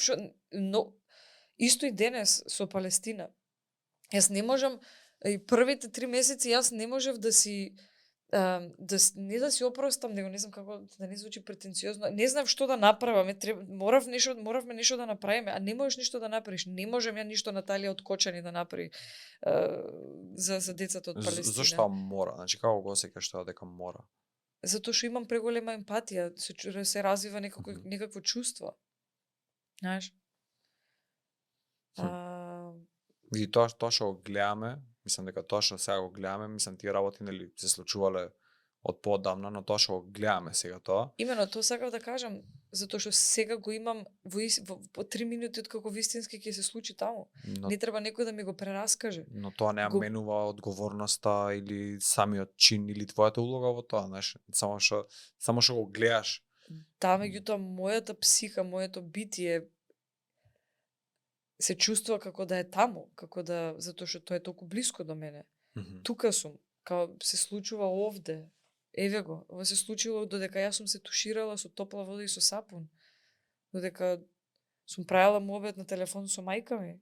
исто и денес со Палестина. Јас не можам, и првите 3 месеци јас не можев да си не да си опростам, него не знам како да не звучи претенциозно. Не знам што да направам, моравме нешто да направиме, а не можеш ништо да направиш. Не можам ја ништо Наталија од Кочани да направи за децата од Палестина. Зошто мора? Значи како го осеќаш тоа дека мора? Затоа што имам преголема емпатија, се развива некакво чувство. Знаеш? И тоа што го гледаме, мислам дека тоа што сега го гледаме, мислам тие работи нели се случувале од поодамна, но тоа што го гледаме сега тоа. Имено тоа сакав да кажам, затоа што сега го имам во 3 минути од како вистински ќе се случи таму. Не треба некој да ми го прераскаже. Но тоа не менува одговорноста или самиот чин или твојата улога во тоа, знаеш, само што го гледаш. Да, меѓутоа мојата психа, моето битие се чувствува како да е таму, затоа што тоа е толку блиско до мене. Тука сум, као се случува овде. Еве го, ова се случило додека јас сум се туширала со топла вода и со сапун. Додека сум правила муабет на телефон со мајка ми.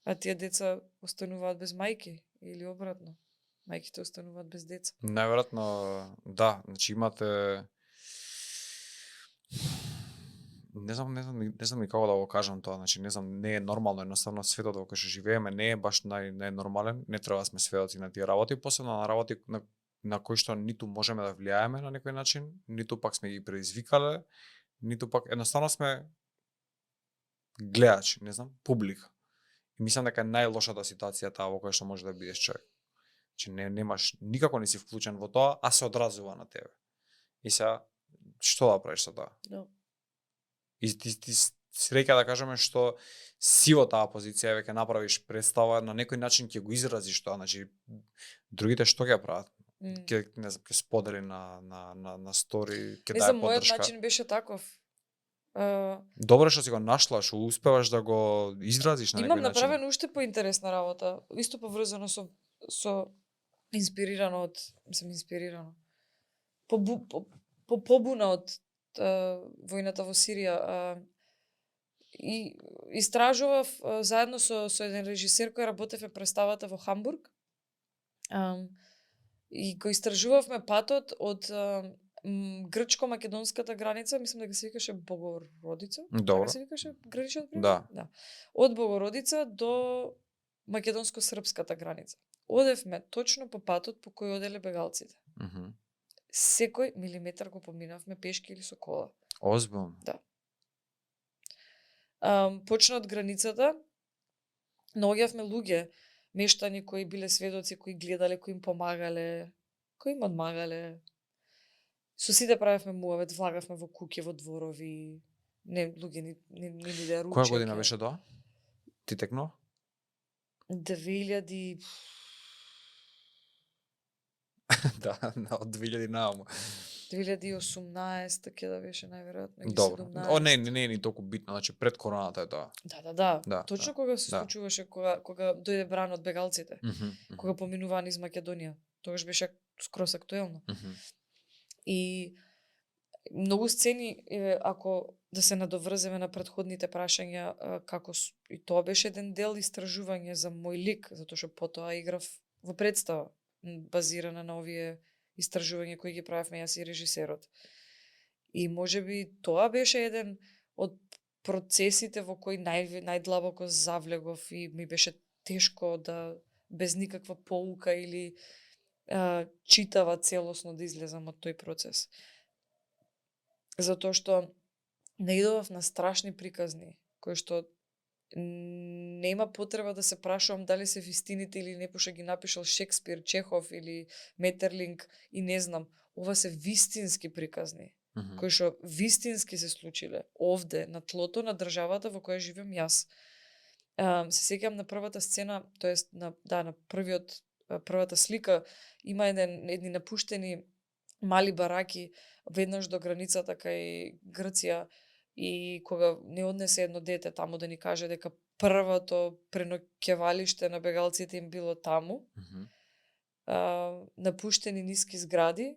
А тие деца остануваат без мајки или обратно. Мајките остануваат без деца. Најверојатно да, значи имате Не знам и како да го кажам тоа, значи не знам, не е нормално, едноставно светот во кој што живееме не е баш најнормален, не треба да сме сведоци на тие работи, посебно на работи на кои што ниту можеме да влијаеме на некој начин, ниту пак сме ги предизвикале, ниту пак едноставно сме гледачи, не знам, публика. И мислам дека е најлошата ситуација таа во која што може да бидеш човек. Значи немаш никако не си вклучен во тоа, а се одразува на тебе. И сега што да правиш со тоа? No. И ти среќа да кажеме што си во таа позиција веќе направиш представа, на некој начин ќе го изразиш тоа, значи другите што ќе прават? Ќе не знам, ќе сподели на стори, ќе даде поддршка. Мојот начин беше таков. Добро што си го нашла, што успеваш да го изразиш на некој начин. Имам направено уште поинтересна работа, исто поврзано со инспирирано, побуна од војната во Сирија. И истражував заедно со еден режисер кој работевме представата во Хамбург. И го истражувавме патот од грчко-македонската граница, мислам дека се викаше Богородица. Добро. Се викаше граничниот прелез? Да. Од Богородица до македонско-српската граница. Одевме точно по патот по кој оделе бегалците. Секој милиметар го поминавме пешки или со кола. Озбилно? Да. Почна од границата, наоѓавме луѓе, мештани кои биле сведоци, кои гледале, кои им помагале, кои им одмагале. Со сите правевме муавет, влагавме во куќи, во дворови, не луѓе ни биде ручек. Која година беше тоа? Ти текнува? 2000 Да, од 2000 нааму. 2018 ќе да беше најверојатно или Добро. 17. О, не е ни толку битно, значи пред короната е тоа. Да. Точно кога се случуваше, кога дојде бран од бегалците, кога поминуваа низ Македонија. Тогаш беше скрос актуелно. И многу сцени, ако да се надоврземе на претходните прашања, како и тоа беше еден дел истражување за мој лик, затоа што потоа играв во представа базирана на овие истражувања кои ги правевме јас и режисерот. И можеби тоа беше еден од процесите во кои најдлабоко завлегов и ми беше тешко да без никаква поука или читава целосно да излезам од тој процес. Затоа што наидовав на страшни приказни, кои што нема потреба да се прашувам дали се вистините или не, пошто ги напишал Шекспир, Чехов или Метерлинг и не знам. Ова се вистински приказни, кои што вистински се случиле овде, на тлото на државата во која живеам јас. Се сеќавам на првата сцена, тоест на првата слика, има едни напуштени мали бараки веднаш до границата кај Грција, и кога не однесе едно дете таму да ни каже дека првото преноќевалиште на бегалците им било таму, напуштени ниски згради,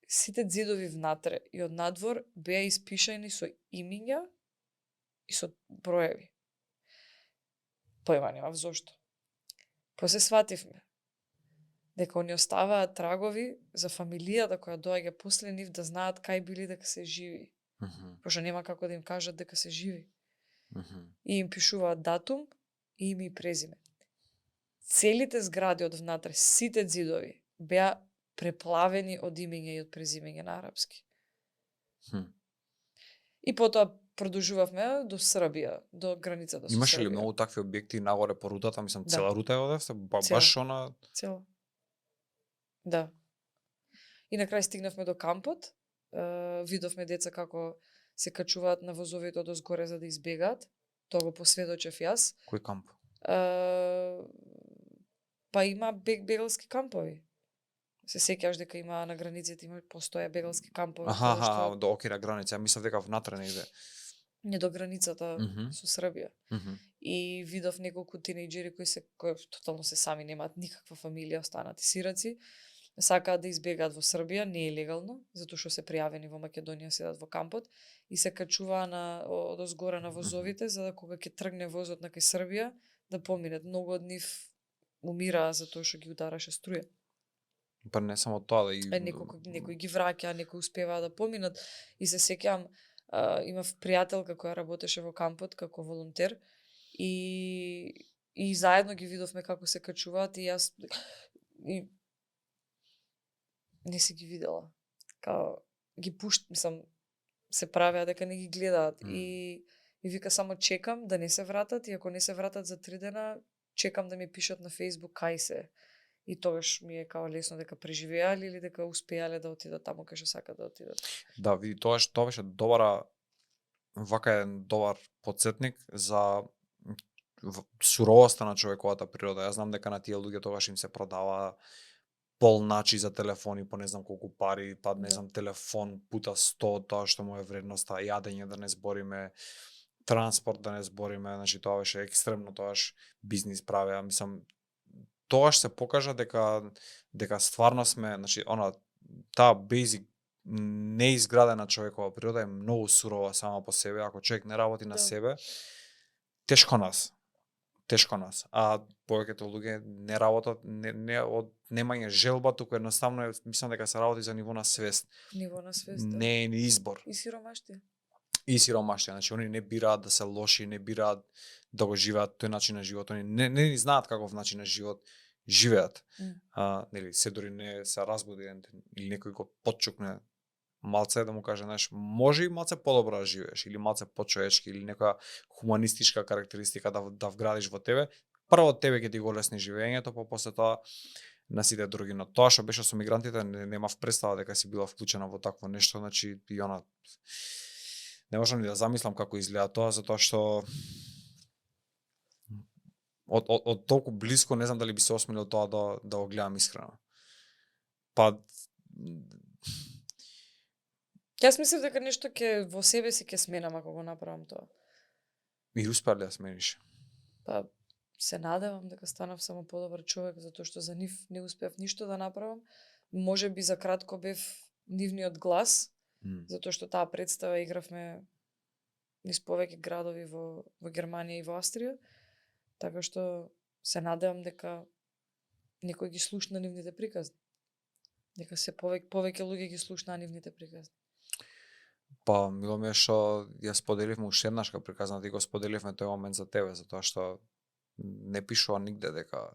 сите ѕидови внатре и од надвор беа испишани со имиња и со броеви. Појма немав зошто. После свативме дека они оставаат трагови за фамилијата која доаѓа после нив да знаат кај били дека се живи. Пошто нема како да им кажат дека се живи. И им пишуваат датум, име и презиме. Целите згради од внатре, сите ѕидови беа преплавени од имиња и од презимење на арапски. И потоа продолжувавме до Србија, до границата со Србија. Имаше ли многу такви објекти нагоре по рутата? Мислам, цела рута е одевте? Баш она... Цела. Да. И на крај стигнавме до кампот. Видовме деца како се качуваат на возовите од озгоре за да избегаат. Тоа го посведочев јас. Кој камп? Па има бегалски кампови. Се сеќаваш дека има на границите, постоја бегалски кампови. До окира граница. Ја мислев дека внатре негде. Не до границата со Србија. И видов неколку тинејџери кои тотално се сами, немаат никаква фамилија, останати сираци. Сакаат да избегаат во Србија, не е легално, затоа што се пријавени во Македонија, седат во кампот и се качуваа од озгора на возовите, за да кога ќе тргне возот на кај Србија, да поминат. Многу од нив умираа затоа што ги удараше струја. Па не само тоа, да и... Некои ги враќаа, некои успеваа да поминат. И се сеќавам, имав пријателка која работеше во кампот како волонтер и заедно ги видовме како се качуваат и јас не си ги видела. Као ги мислам, се правеа дека не ги гледаат и вика само чекам да не се вратат и ако не се вратат за 3 дена, чекам да ми пишат на Facebook кај се. И тогаш ми е као лесно дека преживеале или дека успеале да отидат таму кај што сакаат да отидат. Да, види, тоа беше вака еден добар потсетник за суровоста на човековата природа. Јас знам дека на тие луѓе тогаш им се продава полначи за телефони по не знам колку пари, па не знам телефон пута 100, тоа што му е вредноста, јадење да не збориме, транспорт да не збориме, значи тоа беше екстремно, тоаш бизнис правеа, мислам, тоаш се покажа дека стварно сме, значи таа бейзик неизградена човекова природа е многу сурова сама по себе, ако човек не работи на себе, тешко нас. А повеќето луѓе не работат не од немање желба, туку едноставно мислам дека се работи за ниво на свест. Ниво на свест. Не е ни избор. И сиромаштија. Значи они не бираат да се лоши, не бираат да го живеат тој начин на живот, они не знаат каков начин на живот живеат. Нели се дури не се разбуди или некој го потчукне малце да му каже, знаеш, може и малце подобро да живееш или малце почовечки или нека хуманистичка карактеристика да вградиш во тебе, прво тебе ќе ти го лесни живењето, па после тоа на сите други. Но тоа што беше со мигрантите, немав представа дека си била вклучена во такво нешто, значи и она не можам ни да замислам како изгледа тоа, затоа што од толку близко не знам дали би се осмелил тоа да го гледам искрено. Па Јас мислев дека нешто ќе во себе си ќе сменам ако го направам тоа. и успеа ли да смениш? Па се надевам дека станав само подобар човек затоа што за нив не успеав ништо да направам. Можеби за кратко бев нивниот глас, затоа што таа представа игравме низ повеќе градови во Германија и во Австрија. Така што се надевам дека некој ги слушна нивните приказни. Дека се повеќе луѓе ги слушнаа нивните приказни. Па, мило ми е што ја споделивме уште еднаш кога приказната и го споделивме тој момент за тебе, затоа што не пишува нигде дека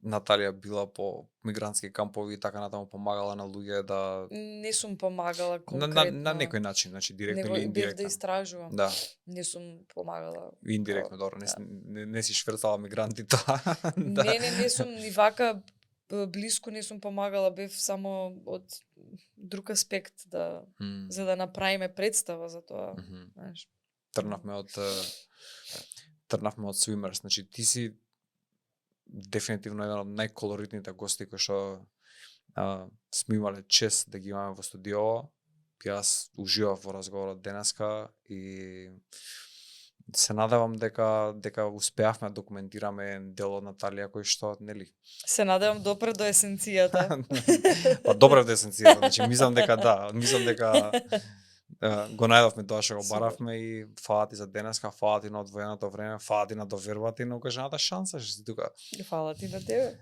Наталија била по мигрантски кампови и така натаму помагала на луѓе да... Не сум помагала конкретно. На некој начин, значи директно или Бев индиректно. да истражувам. Да. Не сум помагала. Индиректно, добро, Да. не си шврцала мигранти тоа. Да. Не сум ни вака блиску не сум помагала, бев само од друг аспект за да направиме представа за тоа, знаеш. Трнавме од Swimmers, значи ти си дефинитивно еден од најколоритните гости кои што сме имале чест да ги имаме во студио. Јас уживав во разговорот денеска и се надевам дека успеавме да документираме еден дел од Наталија кој што, нели? Се надевам допре до есенцијата. Па добре до есенцијата, значи мислам дека го најдовме тоа што го баравме и фала ти за денеска, фала ти на одвоеното време, фала ти на довербата и на укажаната шанса што си тука. Фала ти на тебе.